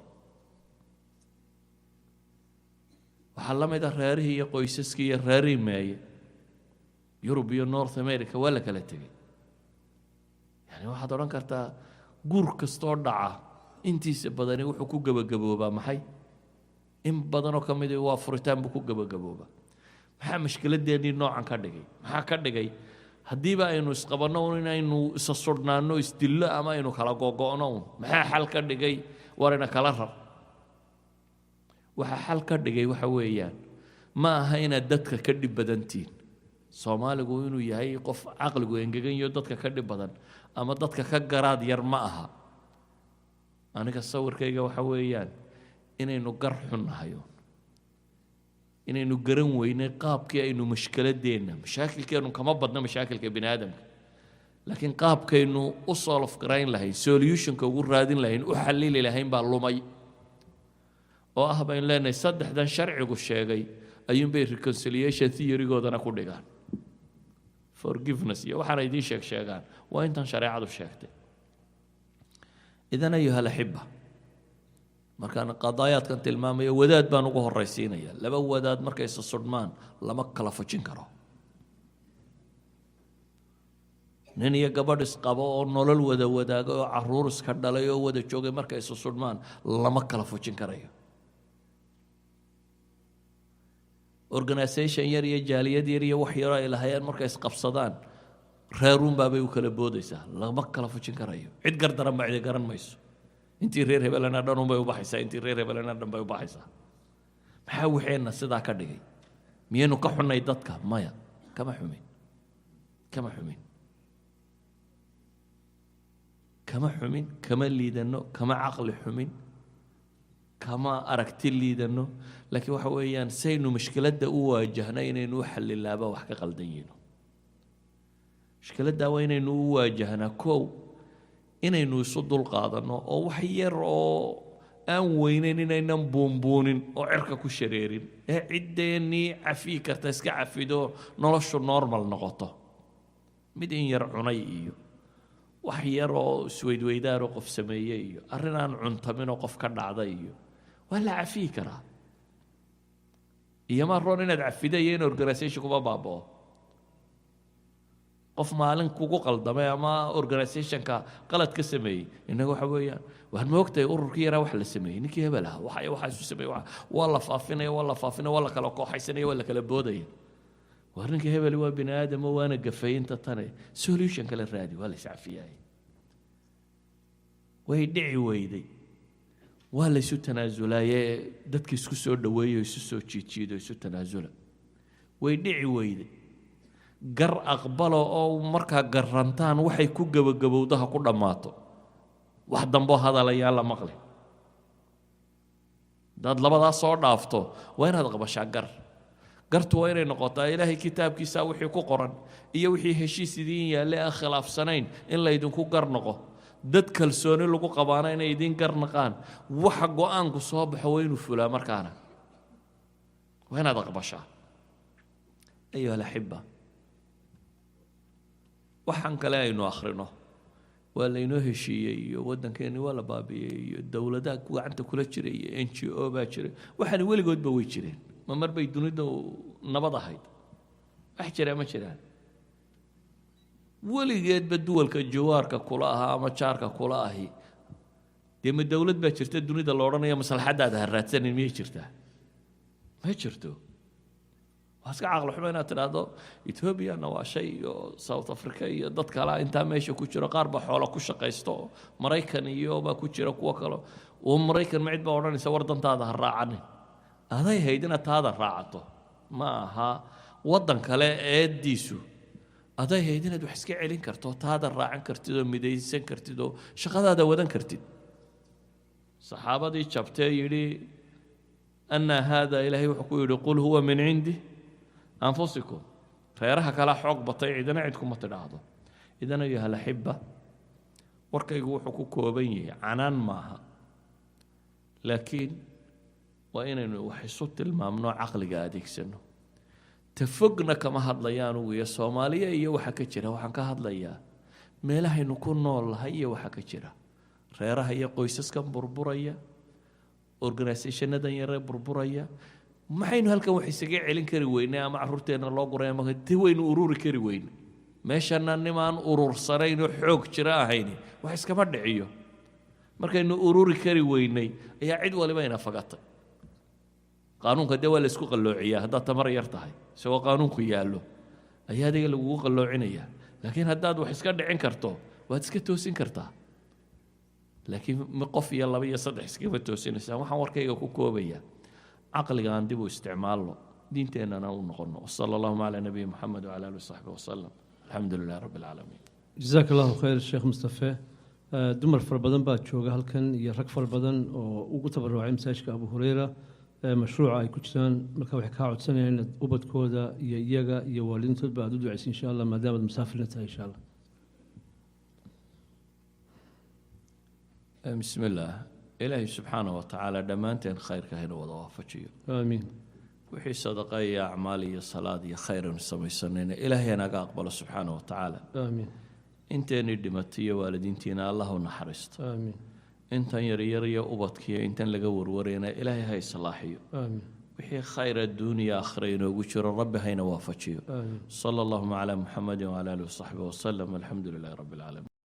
Waxaa la mid a reerihii iyo qoysaskii iyo reerihii meeye. Yurub iyo North America waa la kala tegey. Yani waxaad odhan kartaa guur kastoo dhaca intiisa badani wuxuu ku gebagaboobaa maxay? In badanoo ka midi waa furitaan buu ku gebagaboobaa. Maxaa mashkiladeennii noocan ka dhigay? Maxaa ka dhigay haddiiba aynu isqabanno un inaynu isa sudhnaanno, isdillo ama aynu kala gogo'no un? Maxaa xal ka dhigay war ina kala rar? Waxaa xal ka dhigay waxa weeyaan, ma aha inaad dadka ka dhib badantihiin. Soomaaligu inuu yahay qof caqligu engegan iyo dadka ka dhib badan ama dadka ka garaad yar ma aha. Aniga sawirkayga waxa weeyaan inaynu gar xun nahay, inaynu garan weynay qaabkii aynu mashkiladeenna, mashaakilkeennu kama badna mashaakilka bini aadamka, laakiin qaabkaynu u solve garayn lahayn, solutionka ugu raadin lahayn, u xallili lahayn baa lumay. Oo ah baynu leenahay saddexdan sharcigu sheegay ayuunbay reconciliation theorygoodana ku dhigaan, forgiveness iyo waxaana idiin sheeg sheegaan waa intan shareecadu sheegtay. إذن أيها الأحبة، markaan qadaayaadkan tilmaamayo, wadaad baan ugu horraysiinaya. Laba wadaad markay isa sudhmaan lama kala fujin karo. Nin iyo gabadh isqabo oo nolol wada wadaaga oo caruur iska dhalay oo wada joogay markay isu sudhmaan lama kala fujin karayo. Organisation yar iyo jaaliyad yar iyo wax yaroo ay lahayeen markay isqabsadaan, reeruunbaabay u kala boodaysaa, lama kala fujin karayo. Cid gardaran ba cidi garan mayso. Intii reer hebelena dhan unbay u baxaysaa, intii reer hebelena dhan bay u baxaysaa. Maxaa waxeenna sidaa ka dhigay? Miyaynu ka xunnay dadka? Maya, kama xumin, kama xumin, kama xumin, kama liidanno, kama caqli xumin, kama aragti liidanno, laakiin waxa weeyaan saynu mushkiladda u waajahnay inaynu u xallilaaba wax ka qaldan yihiino. Mushkiladdaa waa inaynu u waajahnaa kow inaynu isu dulqaadanno, oo wax yar oo aan weynayn inaynan buunbuunin oo cirka ku shareerin, ee ciddeenii cafiyi karta iska cafido, noloshu normal noqoto. Mid in yar cunay iyo wax yar oo isweydweydaaroo qof sameeyey iyo arrin aan cuntaminoo qof ka dhacday iyo waa la cafiyi karaa. Iyo maa roon inaad cafida iyo in organisation kuma baaba'o? Qof maalin kugu qaldamay ama organizationka qalad ka sameeyey, innaga waxa weeyaan waan moogtahay ururkii yaraa wax la sameeyey, ninkii hebel ahaa waxa waxaa isu sameeyey, waa la faafinaya, waa la faafinaya, waa la kala kooxaysanaya, waa la kala boodaya. Waar ninka hebeli waa bini aadamo, waana gafay inta tane, solution kale raadi, waa la iscafiyaay. Way dhici weyday, waa la isu tanaasulaaye, dadka isku soo dhoweeyo, isu soo jiidjiido, isu tanaasula. Way dhici weyday, gar aqbalo oo markaa garrantaan waxay ku gebagabowdaha ku dhammaato, wax damboo hadalayaan la maqli. Haddaad labadaa soo dhaafto, waa inaad aqbashaa gar. Gartu waa inay noqotaa Ilaahay kitaabkiisa wixii ku qoran iyo wixii heshiis idiin yaalle aan khilaafsanayn in laydinku gar noqo, dad kalsooni lagu qabaana inay idiin gar naqaan. Waxa go-aanku soo baxo waa inuu fulaa, markaana waa inaad aqbashaa. أيها الأحبة, waxaan kale aynu akhrino, waa laynoo heshiiyey iyo waddankeeni waa la baabi'iyey iyo dowladaha gacanta kula jiray iyo NGO baa jiray, waxaani weligoodba way jireen. Ma mar bay dunidu nabad ahayd? Wax jiraa ma jiraan. Weligeedba duwalka jawaarka kula ahaa ama jaarka kula ahi, dee ma dowlad baa jirta dunida la odhanayo maslaxaddaada ha raadsanin? Miyay jirtaa? Ma jirto. Waa iska caqli xumo inaad tidhaahdo Etoobiyana waa shay iyo South Africa iyo dad kale intaa meesha ku jiro, qaar baa xoolo ku shaqaysto oo Maraykan iyo baa ku jira kuwo kale oo Maraykan. Ma cid baa odhanaysa war dantaada ha raacanin? Aday hayd inaad taada raacato, ma aha waddan kale eeddiisu. Aday hayd inaad wax iska celin karto, taada raacan kartid oo midaysan kartid oo shaqadaada wadan kartid. Saxaabadii jabtee yidhi أنى هذا, Ilaahay wuxuu ku yidhi: قل هو من عند أنفسكم. Reeraha kala xoog batay, cidina cid kuma tidhaahdo. إذن أيها الأحبة, warkaygu wuxuu ku kooban yahay canaan maaha, laakiin waa inaynu wax isu tilmaamno, caqliga adeegsano. Tafogna kama hadlaya anugu iyo Soomaaliya iyo waxa ka jira. Waxaan ka hadlayaa meelahaynu ku nool nahay iyo waxa ka jira, reeraha iyo qoysaskan burburaya, organisationadan yaree burburaya. Maxaynu halkan wax isaga celin kari weynay ama carruurteenna loo guray ama de waynu ururi kari weyne? Meeshana nimaan urursanayn oo xoog jira ahayni wax iskama dhiciyo. Markaynu ururi kari weynay ayaa cid waliba ina fagatay. Qaanuunka dee waa la isku qalloociyaa. Haddaad tamar yar tahay, isagoo qaanuunku yaallo ayaa adiga lagugu qalloocinayaa, laakiin haddaad wax iska dhicin karto, waad iska toosin kartaa. Laakiin qof iyo laba iyo saddex iskama toosinaysaa. Waxaan warkayga ku koobaya caqliga aan dib u isticmaalno, diinteennana u noqono. وصلى اللهم على نبينا محمد وعلى آله وصحبه وسلم. الحمد لله رب العالمين. Jazaak Allahu khayr, Sheekh Mustafe. Dumar fara badan baa jooga halkan iyo rag fara badan oo ugu tabarucay masaajidka Abu Hureyra mashruuca ay ku jiraan. Marka waxay kaa codsanayaan inaad ubadkooda iyo iyaga iyo waalidiintoodba aad u ducaysa, insha Allah, maadaamaad musaafirna tahay, insha Allah. Bismi illaah. Ilaahay subxaana wa tacaala dhammaanteen khayrka hayna wada waafajiyo. Aamiin. Wixii sadaqa iyo acmaal iyo salaad iyo khayr aynu samaysanayna Ilaahay naga aqbalo subxaana wa tacaala. Aamiin. Inteennii dhimatay iyo waalidiintiina Allah u naxariisto. Aamiin. Intan yaryar iyo ubadkiyo intan laga warwarayna Ilaahay ha islaaxiyo. Aamiin. Wixii khayr adduuniya aakhira inoogu jiro Rabbi hayna waafajiyo. Aamiin. صلى اللهم على محمد وعلى آله وصحبه وسلم. الحمد لله رب العالمين.